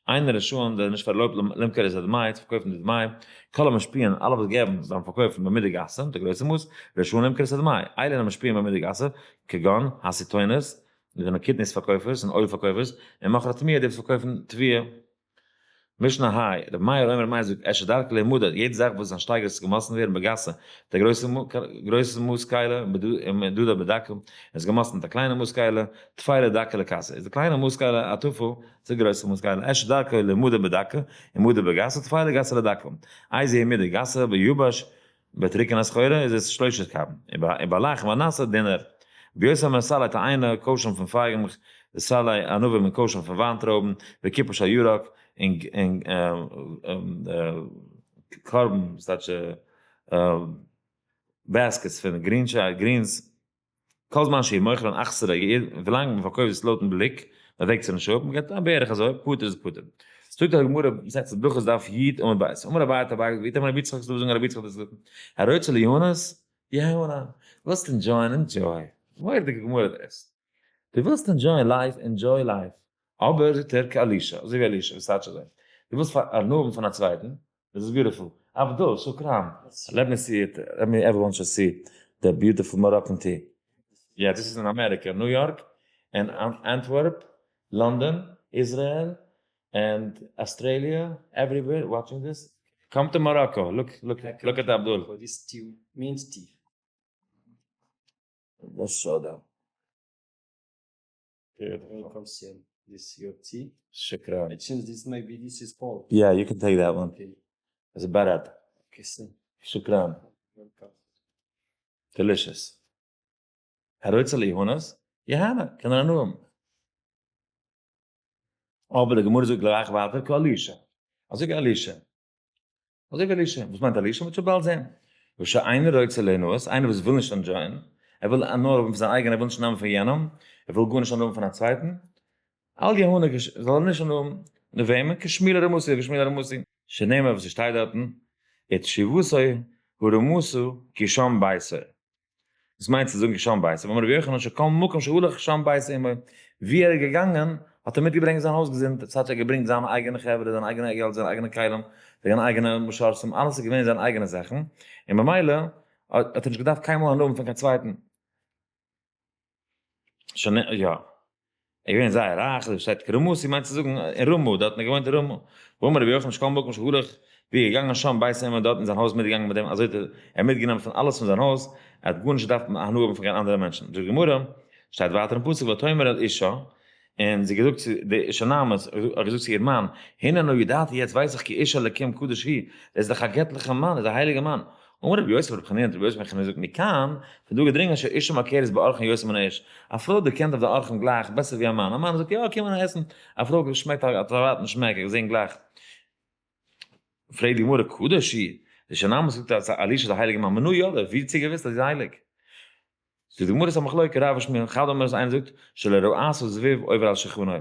איינער איז שוין דער נישט פארלויבט למכור את הדמאי צו פארקויפן די דמאי, כל המשפיעין אלע וואס געבן זאלן פארקויפן במידה גסה מיט א גרויסע מאס, רשאין למכור את הדמאי, אלו הן המשפיעין במידה גסה, כגון הסיטונות, די זענען קטניות פארקויפערס און אויל פארקויפערס, און מוכרי תבואה די וואס פארקויפן תבואה. משנה ה', רבי מאיר אומר מאיר זאגט את שדרכו לימדד, יעדע זאך וואס זיין שטייגער איז געמאסטן ווערן בגסה, מיט א גרויסע מאס כלי, ומדדה בדקה, און איז געמאסטן מיט א קליינע מאס כלי, טפלה דקה לקסה, איז די קליינע מאס כלי א טפל צו די גרויסע מאס כלי, את שדרכו לימדד בדקה, ומדדה בגסה, טפלה גסה לדקה, איזו היא מידה גסה ביבש ביי טרוקענע סחורה איז עס שלושה קבין, און ביי לח ונאסע דינער. ביותר מסלי תאנה, קושן פון פייגן, וסלי ענבים און קושן פון וויינטרויבן, וקופה של ירק, און קארבן, ס'טייטש baskets פון greens. כל זמן שהוא מוכרן אכסרה, ווילאנג מען פארקויפט עס לויטן בליק, מען וועגט זיך נישט אפ, מען געבט א בערך אזוי, פטור איז פטור. זאגט די גמרא, מסכת ברכות דף י עמוד ב', אמר אביי האט אביי געזאגט, ואיתימא רבי יצחק, ס'דא וואס זאגן רבי יצחק האט עס געזאגט, הרוצה ליהנות, יהנה, ווילסט enjoy ען, enjoy, מורא'דיגע גמרא דאס, דו ווילסט enjoy ען life, enjoy life. אבער זאגט ער כאלישע, אזוי ווי אלישע, וואס טייטש אזוי? דו ווילסט הנאה האבן פון א צווייטן, דאס איז beautiful. אבדול, שוקראן. Let me see it, let me everyone should see the beautiful Moroccan tea. Yeah, this is in America, New York, and Antwerp, London, Israel, and Australia, everywhere watching this. Come to Morocco, look, look, look at Abdul. For this tea, mint tea. Let's show them. Beautiful. Welcome, sir. This is your tea. Shukran. It seems this maybe this is cold. Yeah, you can take that one. Okay. It's a barad. Okay, sir. Shukran. Welcome. Delicious. הרוצה ליהונס, יהנה, קען ער הנאה האבן. אבער די גמרא זאגט גלייך ווייטער כאלישע. אזוי ווי אלישע. אזוי ווי אלישע. וואס מיינט אלישע? מ'וועט שוין באלד זען. ושאינו רוצה ליהנות, איינער וואס וויל נישט enjoy ען, ער וויל הנאה האבן פון זיין אייגענע, ער וויל נישט נעמען פון יענעם, ער וויל גארנישט הנאה האבן פון א צווייטן, אל יהנה, זאל ער נישט הנאה האבן, נו וועמען? כשמואל הרמתי, ווי שמואל הרמתי. שנאמר וואס עס שטייט דארטן, ותשובתו הרמתה כי שם ביתו. וואס מיינט צו זאגן כי שם ביתו? ואמר רבי יוחנן שכל מקום שהלך שם ביתו עמו, ווי ער איז געגאנגען האט ער מיטגעברענגט זיין הויזגעזינד, דאס הייסט ער האט געברענגט זיינע אייגענע חברה, זיינע אייגענע געלט, זיינע אייגענע כלים, זיינע אייגענע משרתים, אלעס איז געווען זיינע אייגענע זאכן, און ממילא האט ער נישט געדארפט קיינמאל הנאה האבן פון קיין צווייטן. שוין יא. ער איז געווען זייער רייך, דא שטייט כרמתי מיינט צו זאגן אין רמה, דארט האט ער געוואוינט אין רמה. ואמר רבי יוחנן שכל מקום שהלך, ווי ער איז געגאנגען שם ביתו עמו דארט אין זיין הויז מיטגעגאנגען מיט דעם, אזוי האט ער מיטגענומען פון אלעס פון זיין הויז, ער האט גארנישט געדארפט הנאה האבן פון קיין אנדערע מענטשן. זאגט די גמרא, שטייט ווייטער אין פסוק ותאמר אל אישה, און זי האט געזאגט צו די שונמית, האט געזאגט צו איר מאן, הנה נא ידעתי, יעצט ווייס איך כי איש אלקים קדוש הוא, דאס איז דאך א געטליכער מאן, איז א הייליגער מאן. אמר רבי יוסי ברבי חנינא, האט רבי יוסי בן חנינא געזאגט, מכאן, פון דא געדרינגען שאישה מכרת באורחים יותר מן האיש, א פרוי דערקענט אויף די אורחים גלייך בעסער ווי א מאן, א מאן זאגט יא קום אריין עסן, א פרוי שמעקט א פריוואטן שמעק, איך זען גלייך. פרעגט די גמרא, קדוש הוא, די שונמית זאגט אז אלישע איז א הייליגער מאן, מנא ידע, ווי האט זי געוואוסט אז ער איז הייליג? זאגט די גמרא ס'א מחלוקה רב ושמואל, חד אמר אז איינער זאגט שלא ראתה זבוב עובר על שולחנו,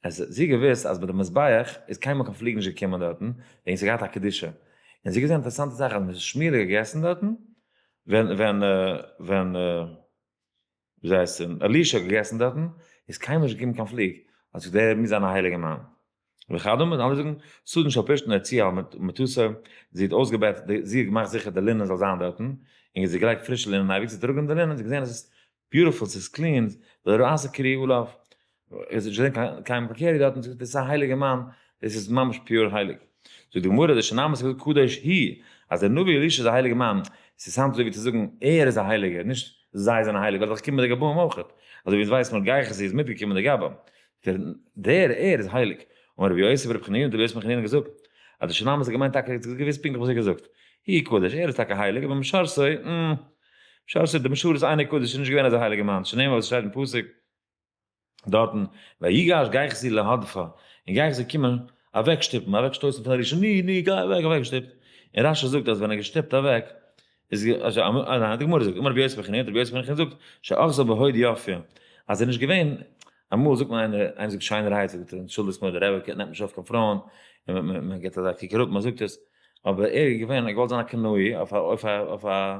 עס זי געוואוסט אז ביי די מזבח איז קיינמאל קיין פליג נישט געקומען דארטן, וועגן ס'האט געהאט א קדושה, און זי געזען אינטערעסאנטע זאך אז ווען שמואל האט געגעסן דארטן, ווען ווען ווען וויאזוי הייסט עס, אלישע האט געגעסן דארטן, איז קיינמאל נישט געקומען קיין פליג, האט זיך דער מוז זיין א הייליגער מאן. וכדומה, און אלע זאגן, סדין של פשתן הוציאה על מטתו, זי האט אויסגעבעט, זי האט געמאכט זיכער די לינען זאל זיין דארטן, און זי האט געלייגט פרישע לינען אייביג, זי האט אראפגענומען די לינען, זי האט געזען אז עס איז beautiful, עס איז clean, ולא ראתה קרי עליו, עס איז נישט געווען קיין קרי דארטן, זי האט געזאגט, דאס איז א הייליגער מאן, דאס איז ממש pure הייליג. זאגט די גמרא, די שונמית האט געזאגט קדוש הוא, אז דער נביא אלישע איז א הייליגער מאן, עס איז היינט אזוי ווי צו זאגן ער איז א הייליגער, נישט זיי זענען הייליג, ווייל דאך קומען די גבאים אויך, אזוי ווי אונז ווייסן מיר גיחזי איז מיטגעקומען די גבאים, דער ער איז הייליג. אמר רבי יוסי ברבי חנינא, האט רבי יוסי בן חנינא געזאגט, אז די שונמית האט געמיינט טאקע, האט געוואוסט פונקטליך וואס ער האט געזאגט, הוא קדוש, ער איז טאקע הייליג, אבער משרתו, משרתו, די משרת אינו קדוש, איז נישט געווען אזא הייליגער מאן, שנאמר וואס עס שטייט אין פסוק דארטן, ויגש גיחזי להדפה, און גיחזי קומען אוועקשטופן, אוועקשטויסן פון אלישע, ני, ני, גיי אוועק, אוועקגעשטופט, און רשי זאגט אז ווען ער האט געשטופט אוועק, איז א די גמרא זאגט, אמר רבי יוסי בן חנינא, רבי יוסי בן חנינא זאגט, שאחזה בהוד יפיה, אז ער איז נישט געווען, אמאל זאגט מען איינער, איינער זאגט שיינערהייט, זאגט ער, אנטשולדיגט מיר, דער רבי נעמט נישט אויף קיין פרויען, און מען גיבט אזא קוק אראפ, מען זאגט עס, אבער ער איז געווען, ער האט געוואלט זיין א קנאי, אויף א אויף א אויף א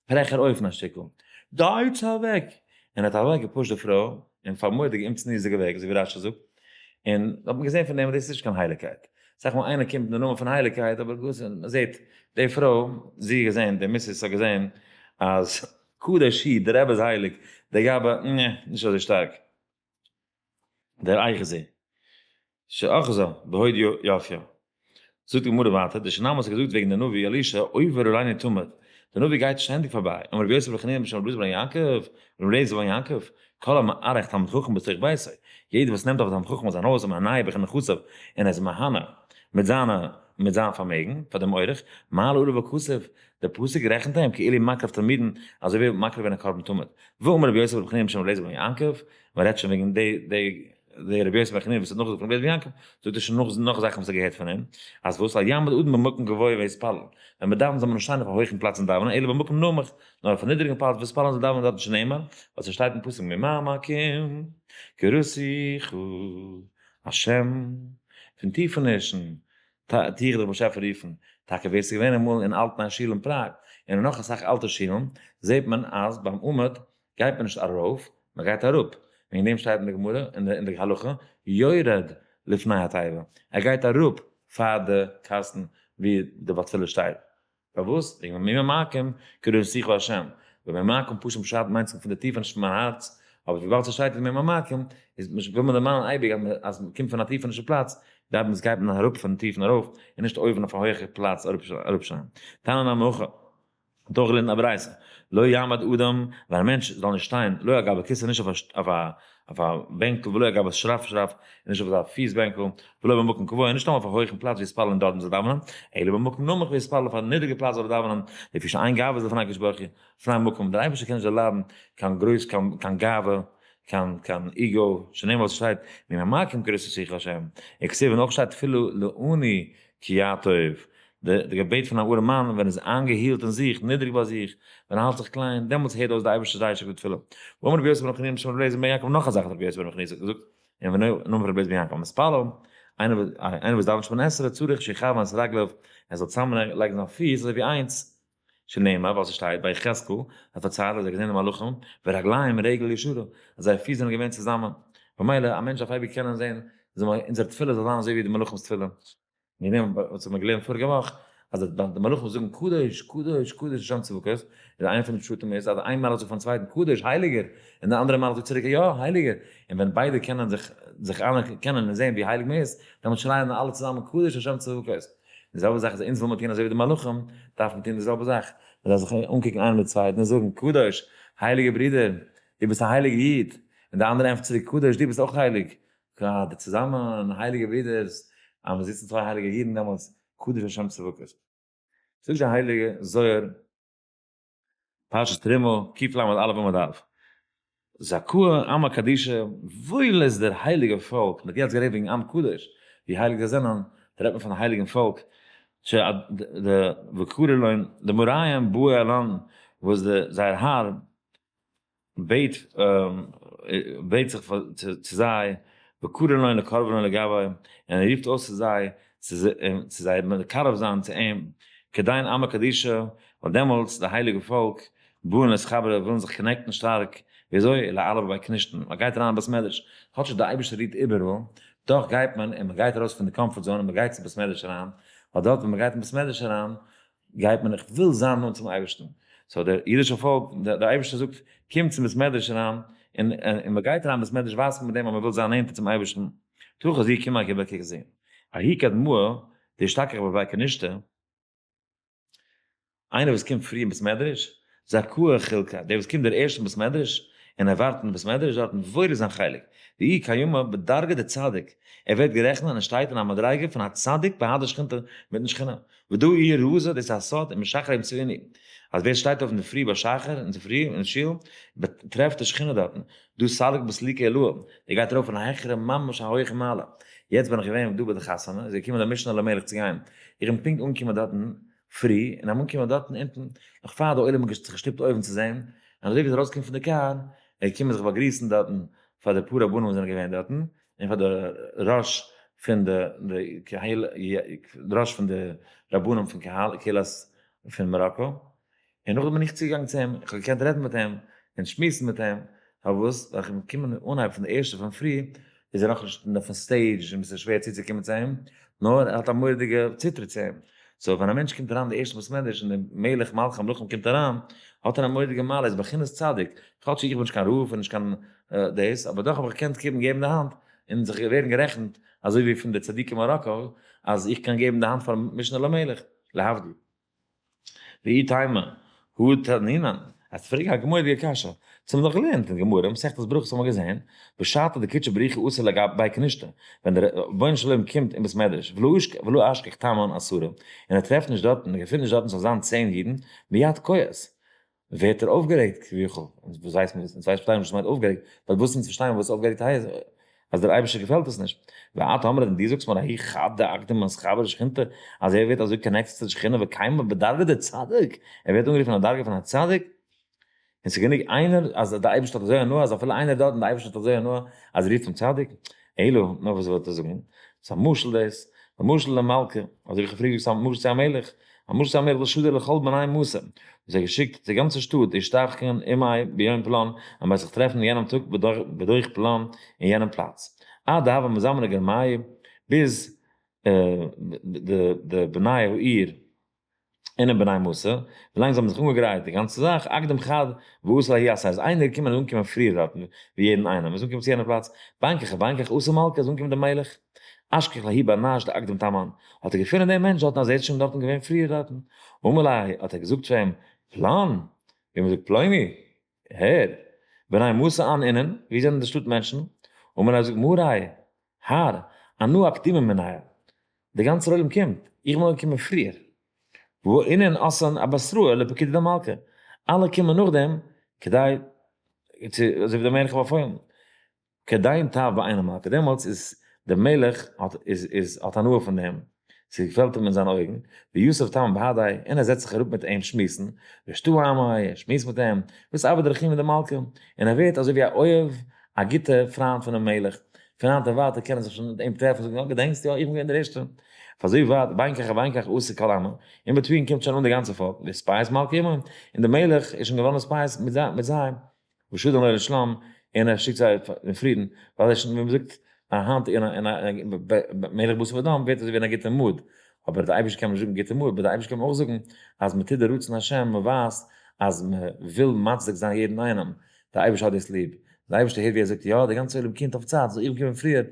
פרעכער אופן א שטיקל, גייטס אוועק! און ער האט אוועק געפושט די פרוי, און פאר מורא'דיגע אומצניעות'דיגע וועג, אזוי ווי רשי זאגט, און האט מען געזען פון דעם אז דאס איז נישט קיין הייליגקייט. אסאך מאל איינער קומט אין די נאמען פון הייליגקייט, אבער גאס מען זעט די פרוי, זי האט געזען, די מיסיס האט געזען אז קדוש הוא, די רבי איז הייליג, די גבאי, נע, נישט אזוי שטארק. דער איכזי, שאחזה בהוד יפיה. זאגט די גמרא ווייטער, די שונמית האט געזאגט וועגן די נביא אלישע, עובר עלינו תמיד, די נביא גייט שטענדיג פארביי, אמר רבי יוסי ברבי חנינא בשם רבי אלעזר בן יעקב, רבי אליעזר בן יעקב, כל המארח תלמיד חכם בתוך ביתו, יעדער וואס נעמט אויף א תלמיד חכם אין זיין הויז ומהנהו בנכסיו, און ער איז מהנה מיט זיינע מיט זיין פארמעגן פאר דעם אורח, מעלה עליו הכתוב, דער פסוק רעכנט אים כאילו מקריב תמידין, אזוי ווי מקריב געווען א קרבן תמיד. ואמר רבי יוסי ברבי חנינא בשם רבי אליעזר בן יעקב, מען רעדט שוין וועגן די די די רבי יוסי בן חנינא וואס האט נאכגעזאגט פון רבי אליעזר בן יעקב, זאגט ער שוין נאך נאך זאכן וואס ער האט געהערט פון אים, אז וואס אל יעמוד אדם במקום גבוה ויתפלל, ווען מען דאווענט זאל מען נישט שטיין אויף א הויכן פלאץ און דאווענען, אלא במקום נמוך, נאר אויף א נידריגן פלאץ ויתפלל זאל דאווענען דארטן שנאמר, וואס עס שטייט אין פסוק ממעמקים קראתיך השם, פון טיפענישן טו איך דיך באשעפער רופן, טאקע ווער ס'איז געווען אמאל אין אלטן א שול אין פראג, און אין נאך אסאך אלטע שולן, זעט מען אז ביים עמוד גייט מען נישט ארויף, מען גייט אראפ. וועגן דעם שטייט אין די גמרא, אין די הלכה, יורד לפני התיבה, ער גייט אראפ פאר די קאסטן ווי די בעל תפילה שטייט. פארוואס? וועגן ממעמקים קראתיך השם, ווען ממעמקים פשוט פשט מיינט זיך פון די טיפעניש פון מיין הארץ, אבער וויבאלד ס'שטייט אין ממעמקים, איז וויל מען דערמאנען אייביג אז מ'קומט פון א טיפענישע פלאץ, דארף מען גייט מען אראפ פון טיפן ארויף, און נישט אויבן אויף א הויכע פלאץ אראפשטיין. תנא נמי הכי. דורך לערנען א ברייתא, לא יעמד אדם, ווען א מענטש זאל נישט שטיין, לא על גבי כסא, נישט אויף א בענקל, ולא על גבי שרפרף, און נישט אויף א פיס בענקל, ולא במקום גבוה, און נישט אויף א הויכן פלאץ ויתפלל און דארטן זאל דאווענען, אלא במקום נמוך ויתפלל אויף א נידריגע פלאץ זאל ער דאווענען, לפי שאין גאוות לפני הקדוש ברוך הוא, לפני המקום, דער אייבערשטער קען נישט דערליידן קיין גרויס, קיין גאווה, קיין ego, שנאמר וואס שטייט, ממעמקים קראתיך השם, וכתיב און אויך שטייט תפלה לעני כי יטוב, די געבעט פון א ארעם מאן ווען ער איז איינגעהילט אין זיך, נידריג ביי זיך, ווען ער האלט זיך קליין, דעמאלטס הערט אויס די אייבערשטער זייער שטארק די תפילה. ואמר רבי יוסי בר' חנינא משום רבי אליעזר בן יעקב נאך א זאך האט רבי יוסי בר' חנינא געזאגט, און ווען נאמען פון רבי אליעזר בן יעקב המתפלל, איינער וואס דאווענט שמונה עשרה צריך שיכוון את רגליו, ער זאל צוזאמענלייגן זיין פיס אזוי ווי איינס, שנאמר ווייל ס'שטייט ביי יחזקאל, האט פארציילט אז ער האט געזען די מלאכים, ורגליהם רגל ישרה, אז זייער פיס זענען געווען צוזאמען, במילא א מענטש דארף אייביג קענען זען, אונזער תפילה זאל זיין אזוי ווי די מלאכים'ס תפילה. מיר נעמען וואס האט מען געלערנט פאריגע וואך, אז די מלאכים זאגן קדוש, קדוש, קדוש השם צבקות, איז איינע פון די פשטים איז אז איין מלאך זאגט פארן צווייטן קדוש, הייליגער, און די אנדערע מלאך זאגט צוריק יא, הייליגער, און ווען ביידע קענען זיך זיך אנערקענען און זען ווי הייליג מען איז, דעמאלט שרייען אלע צוזאמען קדוש השם צבקות. די זעלבע זאך אז אונז וויל מיר טון אזוי ווי די מלאכים, דארף מען טון די זעלבע זאך, מען דארף זיך אנקוקן איינער מיט צווייטן און זאגן קדוש, הייליגער ברודער, דו ביסט א הייליגער איד, און די אנדערע ענטפערט צוריק קדוש, דו ביסט אויך הייליג, גראדע צוזאמען הייליגע ברידערס, אז מען זיצן צוויי הייליגע אידן דעמאלטס קדוש השם צבקות. זאגט די הייליגע זוהר, פרשת תרומה, קל"א עמוד א', זכאה עמא קדישא, וואויל איז דער הייליגער פאלק, מען האט יעצט גערעדט וועגן עם קדוש, ווי הייליג זיי זענען, דא רעדט מען פון הייליגן פאלק, וקרי לון דמריהם בעי עלן, וואס די זייער האר בעט בעט זיך צו זיי, וקרא לון לקרבן לון לגבאי, און ער רופט אויס צו זיי, צו זיי מקרב זיין צו אים, כדין עמא קדישא, ווייל דעמאלטס די הייליגע פאלק, בעאין לאתחברא, ווילן זיך connect ן שטארק, וויאזוי? לאעלא בבי כנישתא, מען גייט אריין אין בית מדרש, כאטש דער אייבערשטער רוהט איבעראל, דאך גייט מען און מען גייט ארויס פון די comfort zone און מען גייט צום בית מדרש אריין, ווייל דארט ווען מען גייט אין בית מדרש אריין, גייט מען איך וויל זיין נאנט צום אייבערשטן, so דער אידישער פאלק, דער אייבערשטער זאגט קום צום בית מדרש אריין, און און מען גייט אריין בית מדרש ווייזט מען מיט דעם אז מען וויל זיין נענטער צום אייבערשטן, תא חזי קום אריבער קוק זען, ההוא קדמאה דאשתכח בבי כנישתא, איינער וואס קומט פרי אין בית מדרש, זכאה חולקיה, דער וואס קומט דער ערשטער אין בית מדרש, און ער ווארט אין בית מדרש דארטן וואויל איז זיין חלק, דאיהו קיימא בדרגא דצדיק, ער ווערט גערעכנט און ער שטייט אין א מדריגה פון א צדיק בהדי שכינתא מיטן שכינה, ודא איהו רזא דאס איז א סוד ומשחרי ימצאוני, אז ווער שטייט אויף אינדערפרי ביי שחר אינדערפרי אין שול, טרעפט די שכינה דארטן, דא סליק בסליקי עילאה, ער גייט ארויף אין א העכערע ממש א הויכע מעלה, יעצט בין איך געווען דא ביי די חתונה, איז געקומען דער משנה למלך צו גיין, איך בין פונקט אנגעקומען דארטן פרי, און I'm אנגעקומען דארטן אונטן, נאך פאר די עולם האט זיך געשטופט אויבן צו זען, און אזוי ווי ער איז ארויסגעקומען פון די קאר, ער איז געקומען זיך באגריסן דארטן פאר די פאר רבנים וואס זענען געווען דארטן, און פאר די ראש פון די קהלה, ראש פון די רבנים פון קהלת פון מאראקא, און נאכדעם בין איך צוגעגאנגען צו אים, איך האב געקענט רעדן מיט אים, און שמועסן מיט אים, פארוואס? ווייל איך בין געקומען אנהייב פון די ערשטע פון פרי, איז ער נאכנישט אויפן stage און עס איז שווער צוצוקומען צו אים, נאר ער האט א מורא'דיגע צוטריט צו אים. so ווען א מענטש קומט אריין די ערשטע בית מדרש און דער מלך מלכי המלכים קומט אריין, האט ער א מורא'דיגע מעלה, איז בחינת צדיק, כאטש איך בין נישט קיין רב און נישט קיין דאס, אבער דאך האב איך געקענט געבן געבן די האנט און זיך ווערן גערעכנט אזוי ווי פון די צדיקי מאראקא, אז איך קען געבן די האנט פארן משנה למלך, להבדיל. ואי תימא, הא תנינן, אז פרעג א גמרא'דיגע קשיא, צו מ'האט דאך געלערנט אין גמרא, מסכת ברכות האט מען געזען, בשעתא דקודשא בריך הוא אתא לגבי כנישתא, ווען דער רבונו של עולם קומט אין בית מדרש, ולא אשכח תמן עשרה, און ער טרעפט נישט דארטן, ער געפינט נישט דארטן ס'זאל זיין 10 אידן, מיד כועס, ווערט ער אויפגערעגט כביכול, אונז וואס ווייסן מיר, אונז ווייסן נישט וואס מיינט אויפגערעגט, but וואס אונז פארשטייען וואס אויפגערעגט הייסט, אז דער אייבערשטער געפעלט עס נישט. ואת אמרת און דו זאגסט מיר ההוא חד דאקדים אתחבר לשכינתא, אז ער ווערט אזוי connected צו די שכינה וקיימא בדרגא דצדיק, ער ווערט אנגערופן אין א דרגה פון א צדיק, און ס'איז גענוג איינער אז דער אייבערשטער האט אזוי הנאה אז אפילו איינער דארט און דער אייבערשטער האט אזוי הנאה אז ער רופט אים צדיק, אלא נאר וואס וועט ער זאגן? ס'איז א משל דאס, א משל למלכא, אזוי ווי איך האב פריער געזאגט ס'איז א משל צו א מלך, א משל צו א מלך דשדר לכל בני מתא. זיי געשיקט די גאנצע שטאט די שטארקן אימי ביום פלון, אז מ'וועט זיך טרעפן יענעם טאג בדוח פלון אין יענעם פלאץ. עד דהוה מזמנא גרמאי, ביז די בני העיר אינעם בני מוסא, ווילאנג זיי האבן זיך אנגעגרייט די גאנצע זאך, אקדים חד ואסר ההיא עשה, איז איינער געקומען און אנגעקומען פריער דארטן ווי יעדן איינעם, איז אנגעקומען צו יענעם פלאץ, בין כך ובין כך אתא מלכא, איז אנגעקומען דער מלך, אשכח לההוא בר נש דאקדים תמן, האט ער געפונען דעם מענטש דארטן אז ער איז שוין דארטן געווען פריער דארטן, אמר ליה, האט ער געזאגט צו אים, פלן, ווי מען זאגט פלוני, הער, בני מסא אן אינון, ווי זענען די שטאט מענטשן? אמר ליה, זאגט מאריי, האר, אנא אקדימא מיניה, דער גאנצער עולם קומט, איך בין אנגעקומען פריער. והא אינון אתאן אבתראי לפקודא דמלכא, אלע קומען נאכדעם כדי צו, אזוי ווי דער מלך האט באפוילן. כדין טב בעיני מלכא, דעמאלטס איז דער מלך האט איז איז האט הנאה פון דעם, ס'געפעלט אים אין זיינע אויגן, ויתיב תמן בהדיה, און ער זעצט זיך אראפ מיט אים שמועסן, ושתא עמיה, ער שמועסט מיט אים, ואתעביד רחימא דמלכא, און ער ווערט אזוי ווי א אוהב, א גוטער פריינט פונעם מלך, פון היינט און ווייטער קען ער זיך שוין מיט אים טרעפן, זאגן, יא געדענקסט, יא איך בין געווען דער ערשטער. אויף אזוי ווייט, בין כך ובין כך אתו כל עמא, in between קומט שוין אן די גאנצע פאלק, ואתפייס מלכא עמהון, און דער מלך איז שוין געווארן נתפייס מיט זיי, ושדר לון לשלם, און ער שיקט זיי אין פרידן, ווייל ער איז שוין ווי מ'זאגט א היינט אין א אין א מלך בשר ודם ווערט אזוי ווי אין א גוטע mood, אבער די אייבערשטער קען מען נישט זאגן גוטע mood, ביי די אייבערשטער קען מען אויך זאגן אז מ'טוט די רצון השם, מ'ווייזט אז מ'וויל מצדיק זיין יעדן איינעם, די אייבערשטער האט דאס ליב, די אייבערשטער הערט ווי ער זאגט יא, די גאנצע עולם קומט אויף צייט, זאל איך קומען פריער,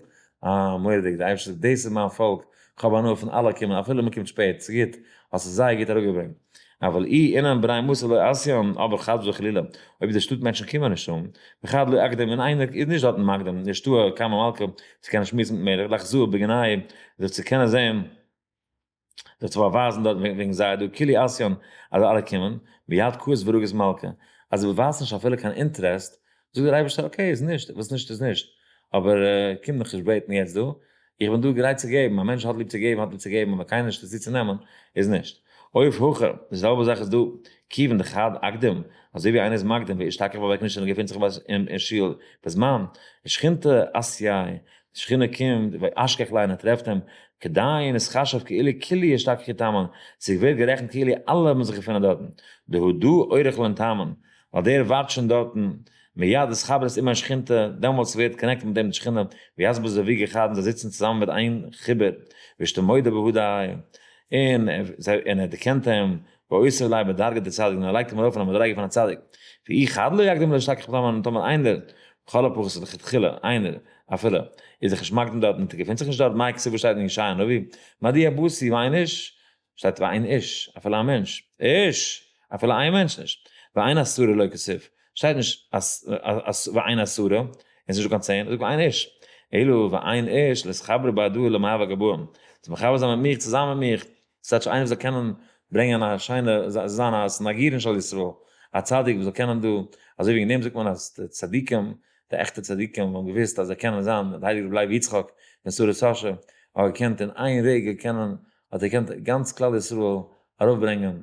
אה מורא'דיג, די אייבערשטער זאגט דאס איז מיין פאלק, כ'האב הנאה פון אלע קומען אפילו מ'קומט שפעט, ס'גוט, האסט עס זייער גוט אראפגעברענגט. אבל אי אינון בני מתא לא אתיין, אבער חס וחלילה אויב די שטאט מענטשן קומען נישט אן, וחד לא אקדים און איינער איז נישט דארטן מקדים לאשתעויי קמי מלכא צו קענען שמועסן מיטן מלך לאחזויי בגינייהו זיך צו קענען זען זיך צו באווייזן דארט וועגן זיי דהא כולהו אתיין אז אלע קומען, מיד כעס ורגז מלכא אז דו באווייזט נישט אפילו קיין interest זאגט דער אייבערשטער okay איז נישט וואס נישט איז נישט אבער קום מיך נישט בעטן יעצט דא איך בין דא גרייט צו געבן, א מענטש האט ליב צו געבן האט ליב צו געבן אבער קיינער נישט צו צו נעמען איז נישט. אויף הכא, די זעלבע זאך איז דא, כיוון דחד אקדים, אזוי ווי איינער איז מקדים ואשתכח בבי כנישתא און געפינט זיך אין שול בזמן, ושכינתא אתיא, די שכינה קומט, ואשכח ליה און ער טרעפט אים, כדין אתחשב כאילו כולהו אשתכחו תמן, ס'ווערט גערעכנט כאילו אלע האבן זיך געפונען דארטן, דהא דא אורח לן תמן, ווייל דער ווארט שוין דארטן, מיד אתחברת עמיה שכינתא, דעמאלטס ווערט connected מיט דעם די שכינה, ויתבי בזווגא חד און זיי זיצן צוזאמען מיט איין חיבור, ואשתמודע בהדיה, און ער דערקענט אים, ואותיב ליה בדרגא דצדיק, און ער לייגט אים ארויף אין א מדריגה פון א צדיק, ואי חד לא אקדים לאשתכח תמן, און טאמער איינער, לכל הפחות לכתחילה, איינער, אפילו, איז זיך נישט מקדים דארטן, און געפינט זיך נישט דארט, מאי כתיב וואס שטייט אין ישעיה הנביא, מדוע באתי ואין איש, שטייט ואין איש, אפילו א מענטש, איש! אפילו איין מענטש נישט. ואין עשרה לא כתיב, שטייט נישט אז ואין עשרה, און ס'איז נישטא קיין 10, זאגט ואין איש. אלא ואין איש לאתחברא בהדאי למהוי גבאי, צו מחבר זיין מיט מיך, צוזאמען מיט מיך, ס'טייטש איינער וואס זאל קענען ברענגען א שיינע, זיין א סניגורן של ישראל, א צדיק וואס זאל קענען דא, אזוי ווי אין דעם זאגט מען אז די צדיקים, די עכטע צדיקים האבן געוואוסט אז זיי קענען זיין, די הייליגע רבי לוי יצחק בן שרה סאשע האט געקענט אין איין רגע קענען האט ער געקענט גאנץ כלל ישראל ארויפברענגען, ער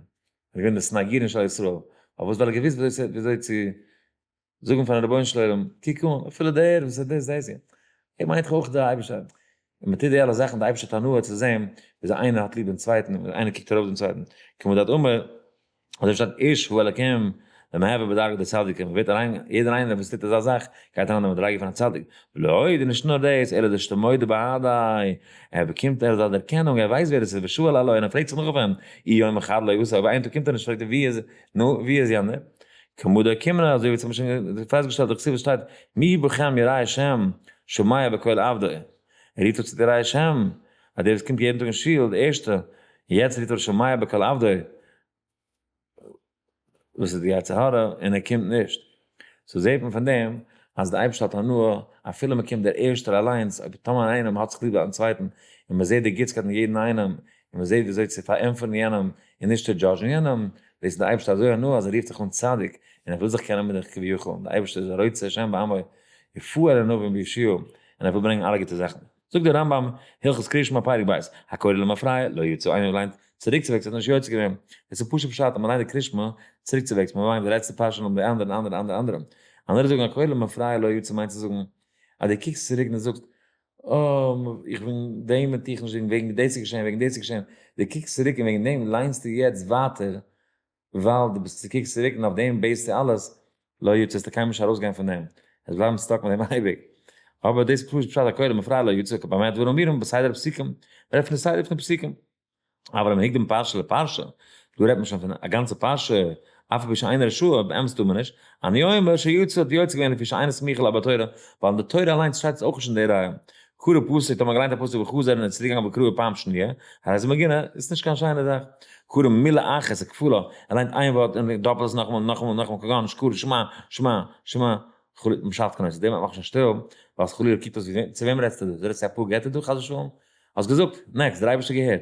איז געווען דער סניגורן של ישראל, פארוואס ווייל ער האט געוואוסט וויאזוי צו זאגן פארן רבונו של עולם, קוק אן, אפילו דער וואס איז דאס דאס, ער מיינט דאך אויך דער אייבערשטער, און מען טוט די אלע זאכן, דער אייבערשטער האט הנאה צו זען וויאזוי איינער האט ליב דעם צווייטן, און איינער קוקט ארויף דעם צווייטן, כמו דאת אמר, אזוי שטייט איש הוא אלקים למהוי בדרגא דצדיקים, ווערט אריין, יעדער איינער וואס טוט אזא זאך גייט אריין אין די מדריגה פון א צדיק, ולא עוד און נישט נאר דאס, אלא דאשתמודע בהדיה, ער באקומט ער אזא דערקענונג, ער ווייסט ווער עס איז, ושואל עלוי, און ער פרעגט זיך נאך אויף אים, אי יומא חד לא אתא, אויב איין טאג קומט ער נישט פרעגט ער ווי איז, נו, ווי איז יענער? כמה דאוקימנא, אזוי ווי עס האט מען שוין פעסטגעשטעלט דורך כתיב שטייט, מי בכם ירא השם, שומע בקול עבדו, ער רופט אויף צו די יראי השם, אז דער וואס קומט יעדן טאג אין שול, די ערשטע, יעצט רופט ער שומע בקול עבדו, וואס איז די יצר הרע און ער קומט נישט. so זעט מען פון דעם אז די אייבערשטער האט הנאה אפילו מען קומט דער ערשטער אליינס, אויב טאמער איינעם האט זיך ליב דעם צווייטן און מען זעט די גוטסקייט אין יעדן איינעם און מען זעט וויאזוי צו פארענטפערן יענעם און נישט צו judge ן יענעם, דאס איז די אייבערשטער אזוי הנאה אז ער רופט זיך אן צדיק און ער וויל זיך קענען מיט דיך כביכול, די אייבערשטער איז א רוצה השם בעמו יפאר ענווים ויושיעו און ער וויל ברענגען אלע גוטע זאכן. זאגט דער רמב ם, הלכות קריאת שמע פרק ב', הקורא למפרע, לא יצא איינער ליינט צוריקצווועגס האט נישט יוצא געווען, עס איז פשוט פשט אז מען ליינט די קריאת שמע צוריקצווועגס, מען ליינט די לעצטע פרשה נאך די אנדערע און אנדערע אנדערע אנדערע. אנדערע זאגן הקורא למפרע לא יצא מיינט צו זאגן אז דו קוקסט צוריק און דו זאגסט אה, איך בין דעם מיט איך נישט וועגן דאס איז געשען וועגן דאס איז געשען, דו קוקסט צוריק און וועגן דעם ליינסטו יעצט ווייטער. ווייל דו ביסט קוקסט צוריק און אויף דעם base סטו אלעס, לא יצא, וועסטו קיינמאל נישט ארויסגיין פון דעם, עס בלייבן stuck מיט דעם אייביג. אבער דאס איז פשוט פשט הקורא מפרע לא יצא, במה דברים אמורים בסדר פסוקים, מ'רעדט פון די סדר פון די פסוקים. אבל אם הקדים פרשה לפרשה, דא רעדט מען שוין פון א גאנצע פרשה, אף על פי שאין רשעה, באמת טאר מען נישט, אני אומר שיצא האט יוצא געווען לפי שאינו סמיכה לה בתורה, ווייל אין די תורה אליינס שטייט עס אויך נישט אין די רייע. קרא פסוק, טאמער געליינט א פסוק וחזר און איז צוריקגעגאנגען וקרא פעם שניה, הרי זה מגונה, איז נישט קיין שיינע זאך. קרא מילה אחת וכפולה, ער ליינט איין ווארט און דאפלט עס נאכאמאל און נאכאמאל און נאכאמאל כגון שקרא שמע שמע שמע וכו', משא"כ כנוסח דעם מאך שוין שטיל, ווייל חלילה קוקט אויס ווי צו וועם רעדסטו דא? דו רעדסט צו אפאר געטער דא חס ושלום? האסט געזאגט, next, דער אייבערשטער געהערט.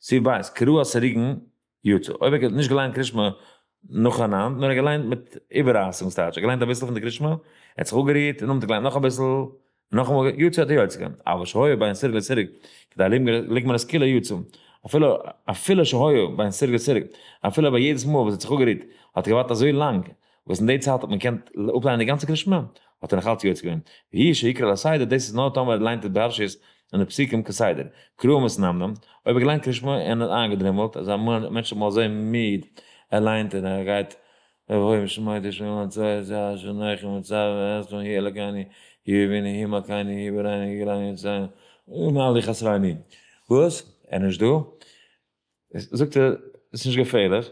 סעיף ב', קרא סירוגין יצא. אויב ער האט נישט געליינט קרישמע נאכאנאנד, נאר ער האט געליינט מיט איבעררייסונגס טייטש, ער האט געליינט אביסל פון די קרישמע, ער האט זיך אפגערוהט, און נאכדעם האט ער געליינט נאך אביסל, און נאכאמאל, יצא האט ער יוצא געווען. אבל שהיה בין סירוג לסירוג, כדי לגמור את כולה יצא. אפילו אפילו שהיה בין סירוג לסירוג, אפילו ביי יעדעס מאל וואס ער האט זיך אפגערוהט, האט ער געווארט אזוי לאנג, וואס אין די צייט האט מען געקענט אפליינען די גאנצע קרישמע, האט ער נאך אלץ יוצא געווען. והוא שיקרא לסדר, דאס איז נאר טאמער ער ליינט די פרשיות און די פסוקים כסדר. קרא מתנמנם, אויב ער געליינט קרישמע און האט איינגעדרימלט, אזא מענטש איז אמאל אזוי מיד, ער ליינט און ער גייט וואס? ער איז נישט דא? זאגט ער, עס איז נישט געפערליך.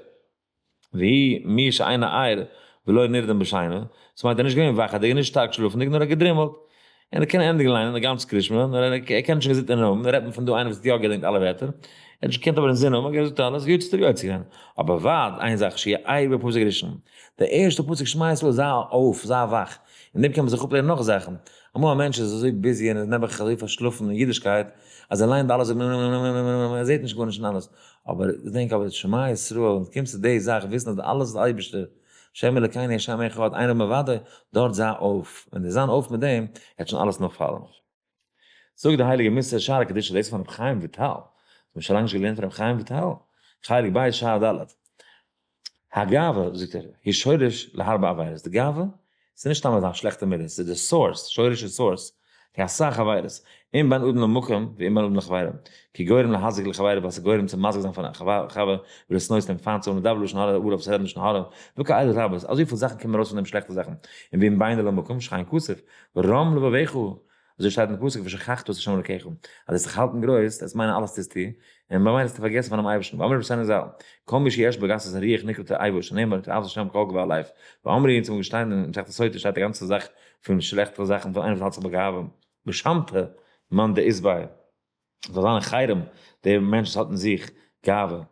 והיא מי שאינו ער ולא נרדם בשינה, ס'מיינט ער איז נישט געווען וואכעדיג און נישט שטארק שלאפנדיג נאר ער האט געדרימלט, און ער קען ענדיגן ליינען די גאנצע קרישמע, נאר ער קען נישט געזונט אינזין האבן, רעדט מען פון דא איינער וואס האט יא געדענקט אלע ווערטער, ער האט נישט געקענט אבער אינזין האבן, ער האט געזאגט אלעס, יוצא טוב יוצא געווען. אבער ווארט, איין זאך, שיהיה ער בפסוק ראשון, די ערשטע פסוק שמע ישראל זיי אויף, זיי וואך, אין דעם קען מען זיך אפלערנען נאך זאכן, אמאל א מענטש איז אזוי busy און איז נעבעך אזוי פארשלאפן אין אידישקייט, אז ער ליינט אלעס ער זעט נישט גארנישט אין אלעס, אבער געדענק אבער שמע ישראל ווען דו קומסט צו די זאך וויסן אז אלעס איז אייבערשטער, השם אלקינו השם אחד אין עוד מלבדו, דארט זיי אויף, ווען דו זיין אויף מיט דעם, וועט שוין אלעס נאכפאלן. זאגט די הייליגע מוסר שער הקדושה דאס איז פון רבי חיים וויטאל, מ'האט שוין לאנג נישט געלערנט פון רבי חיים וויטאל, חלק ב' שער ד', הגאווה, זאגט ער, היא שורש להרבה עבירות, די גאווה ס'איז נישט סתם אזא שלעכטע מידה, ס'איז די source, שורש איז source, פון אסאך עבירות, אם בין אדם למקום ואם בין אדם לחבירו, כי גורם להזיק לחבירו ווייל ס'איז גורם צו מזיק זיין פאר א חבר, ולשנוא אים פיינט צו האבן לדבר לשון הרע עליו צו רעדן לשון הרע, וכאלה רבות, אזויפיל זאכן קומען ארויס פון דעם שלעכטע זאכן, און ואם בין למקום שכן כתוב, ורם לבבך, אזוי שטייט אין פסוק ושכחת את ה' אלקיך, אז וועסט זיך האלטן גרויס, וועסט מיינען אלעס טוסטו, און במילא וועסטו פארגעסן פונעם אייבערשטן, ואמרו רבותינו ז"ל, כל מי שיש בו גסות הרוח נקרא תועבה, שנאמר תועבת השם כל גבה לב, ואמרו אונז האבן געשטאנען אין מסכת סוטה שטייט די גאנצע זאך פון שלעכטע זאכן פון איינער וואס האלט זיך בגאווה, ושמתא מאן דאית ביה. זאל זיין אין חרם דער מענטש וואס האט אין זיך גאווה,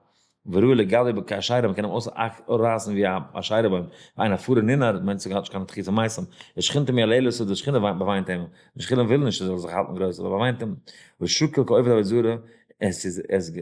וראוי לגדעו כאשרה, מען קען אים אויסרייסן ווי א אשרה בוים, ואין עפרה ננער, מיינט ס'האט נישט קיין תחיית המתים, ושכינתא מייללת, די שכינה באוויינט אים, די שכינה וויל נישט ער זאל זיך האלטן גרויס, אבער באוויינט אים, ושקול כעובד עבודה זרה, עס איז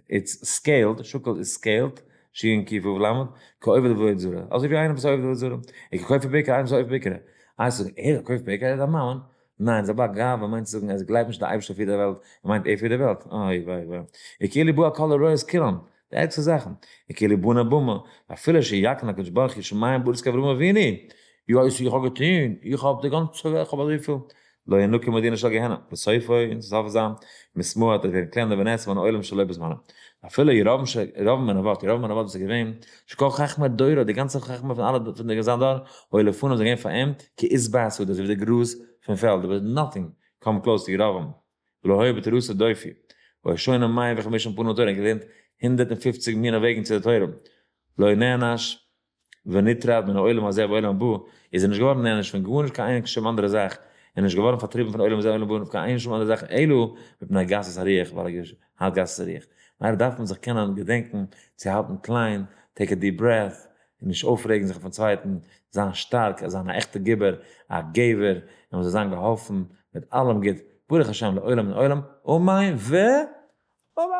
it's scaled, שקול איז scaled, שין קוף וו למד, כעובד עבודה זרה, אזוי ווי איינער וואס איז עובד עבודה זרה, וככופר בעיקר, איינער וואס איז עובד בעיקר, איי זאגן ער איז א כופר בעיקר, ער איז א מאמין, ניין, זיי בא גאווה מיינט צו זאגן אז ער גלייבט נישט די אייבערשטער פירט די וועלט, ער מיינט ער פירט די וועלט, אוי וויי וויי. וכאילו בא כל הרעות כולן, די ערגסטע זאכן, וכאילו בנה במה, ואפילו שיקן הקדוש ברוך הוא שמים בארץ כאברהם אבינו, יא איך האב געטון, איך האב די גאנצע וועלט, איך האב אזויפיל, לא ינוקא מדינה של גיהנום, בסופו און צום סוף זיין, מסמא ער וועט ווערן קלענער ונעצר מן העולם שלא בזמנו. אפילו ירבעם ש ירבעם בן נבט, ירבעם בן נבט וואס איז געווען, שכל חכמי דורו, די גאנצע חכמה פון אלע פון די זיין דור, היו לפניו זענען געווען פאר אים, כעשבי השדה, אזוי ווי די גראז פון פעלד, there was nothing come close to ירבעם, ולא היה בתורתו דופי, והיה שונה מאה וחמישים פנים לתורה, ער האט געלערנט 150 מיני וועגן צו די תורה, לא נענש ונטרד מן העולם הזה והעולם הבא, איז ער נישט געווארן נענש פון גארנישט קיין איין שום אנדערע זאך, און נישט געווארן פארטריבן פון עולם הזה ועולם הבא פון קיין איין שום אנדערע זאך אלא מפני גסות הרוח, ווייל ער האט גסות הרוח. ממילא דארף מען זיך קענען געדענקן צו האלטן קליין, take a deep breath, און נישט אויפרעגן זיך אויפן צווייטן, זיין שטארק, זיין א עכטע גיבור, א גבר, און מען זאל זיין געהאלפן מיט אלעם גוט, ברוך השם לעולם און עולם, אמן ואמן!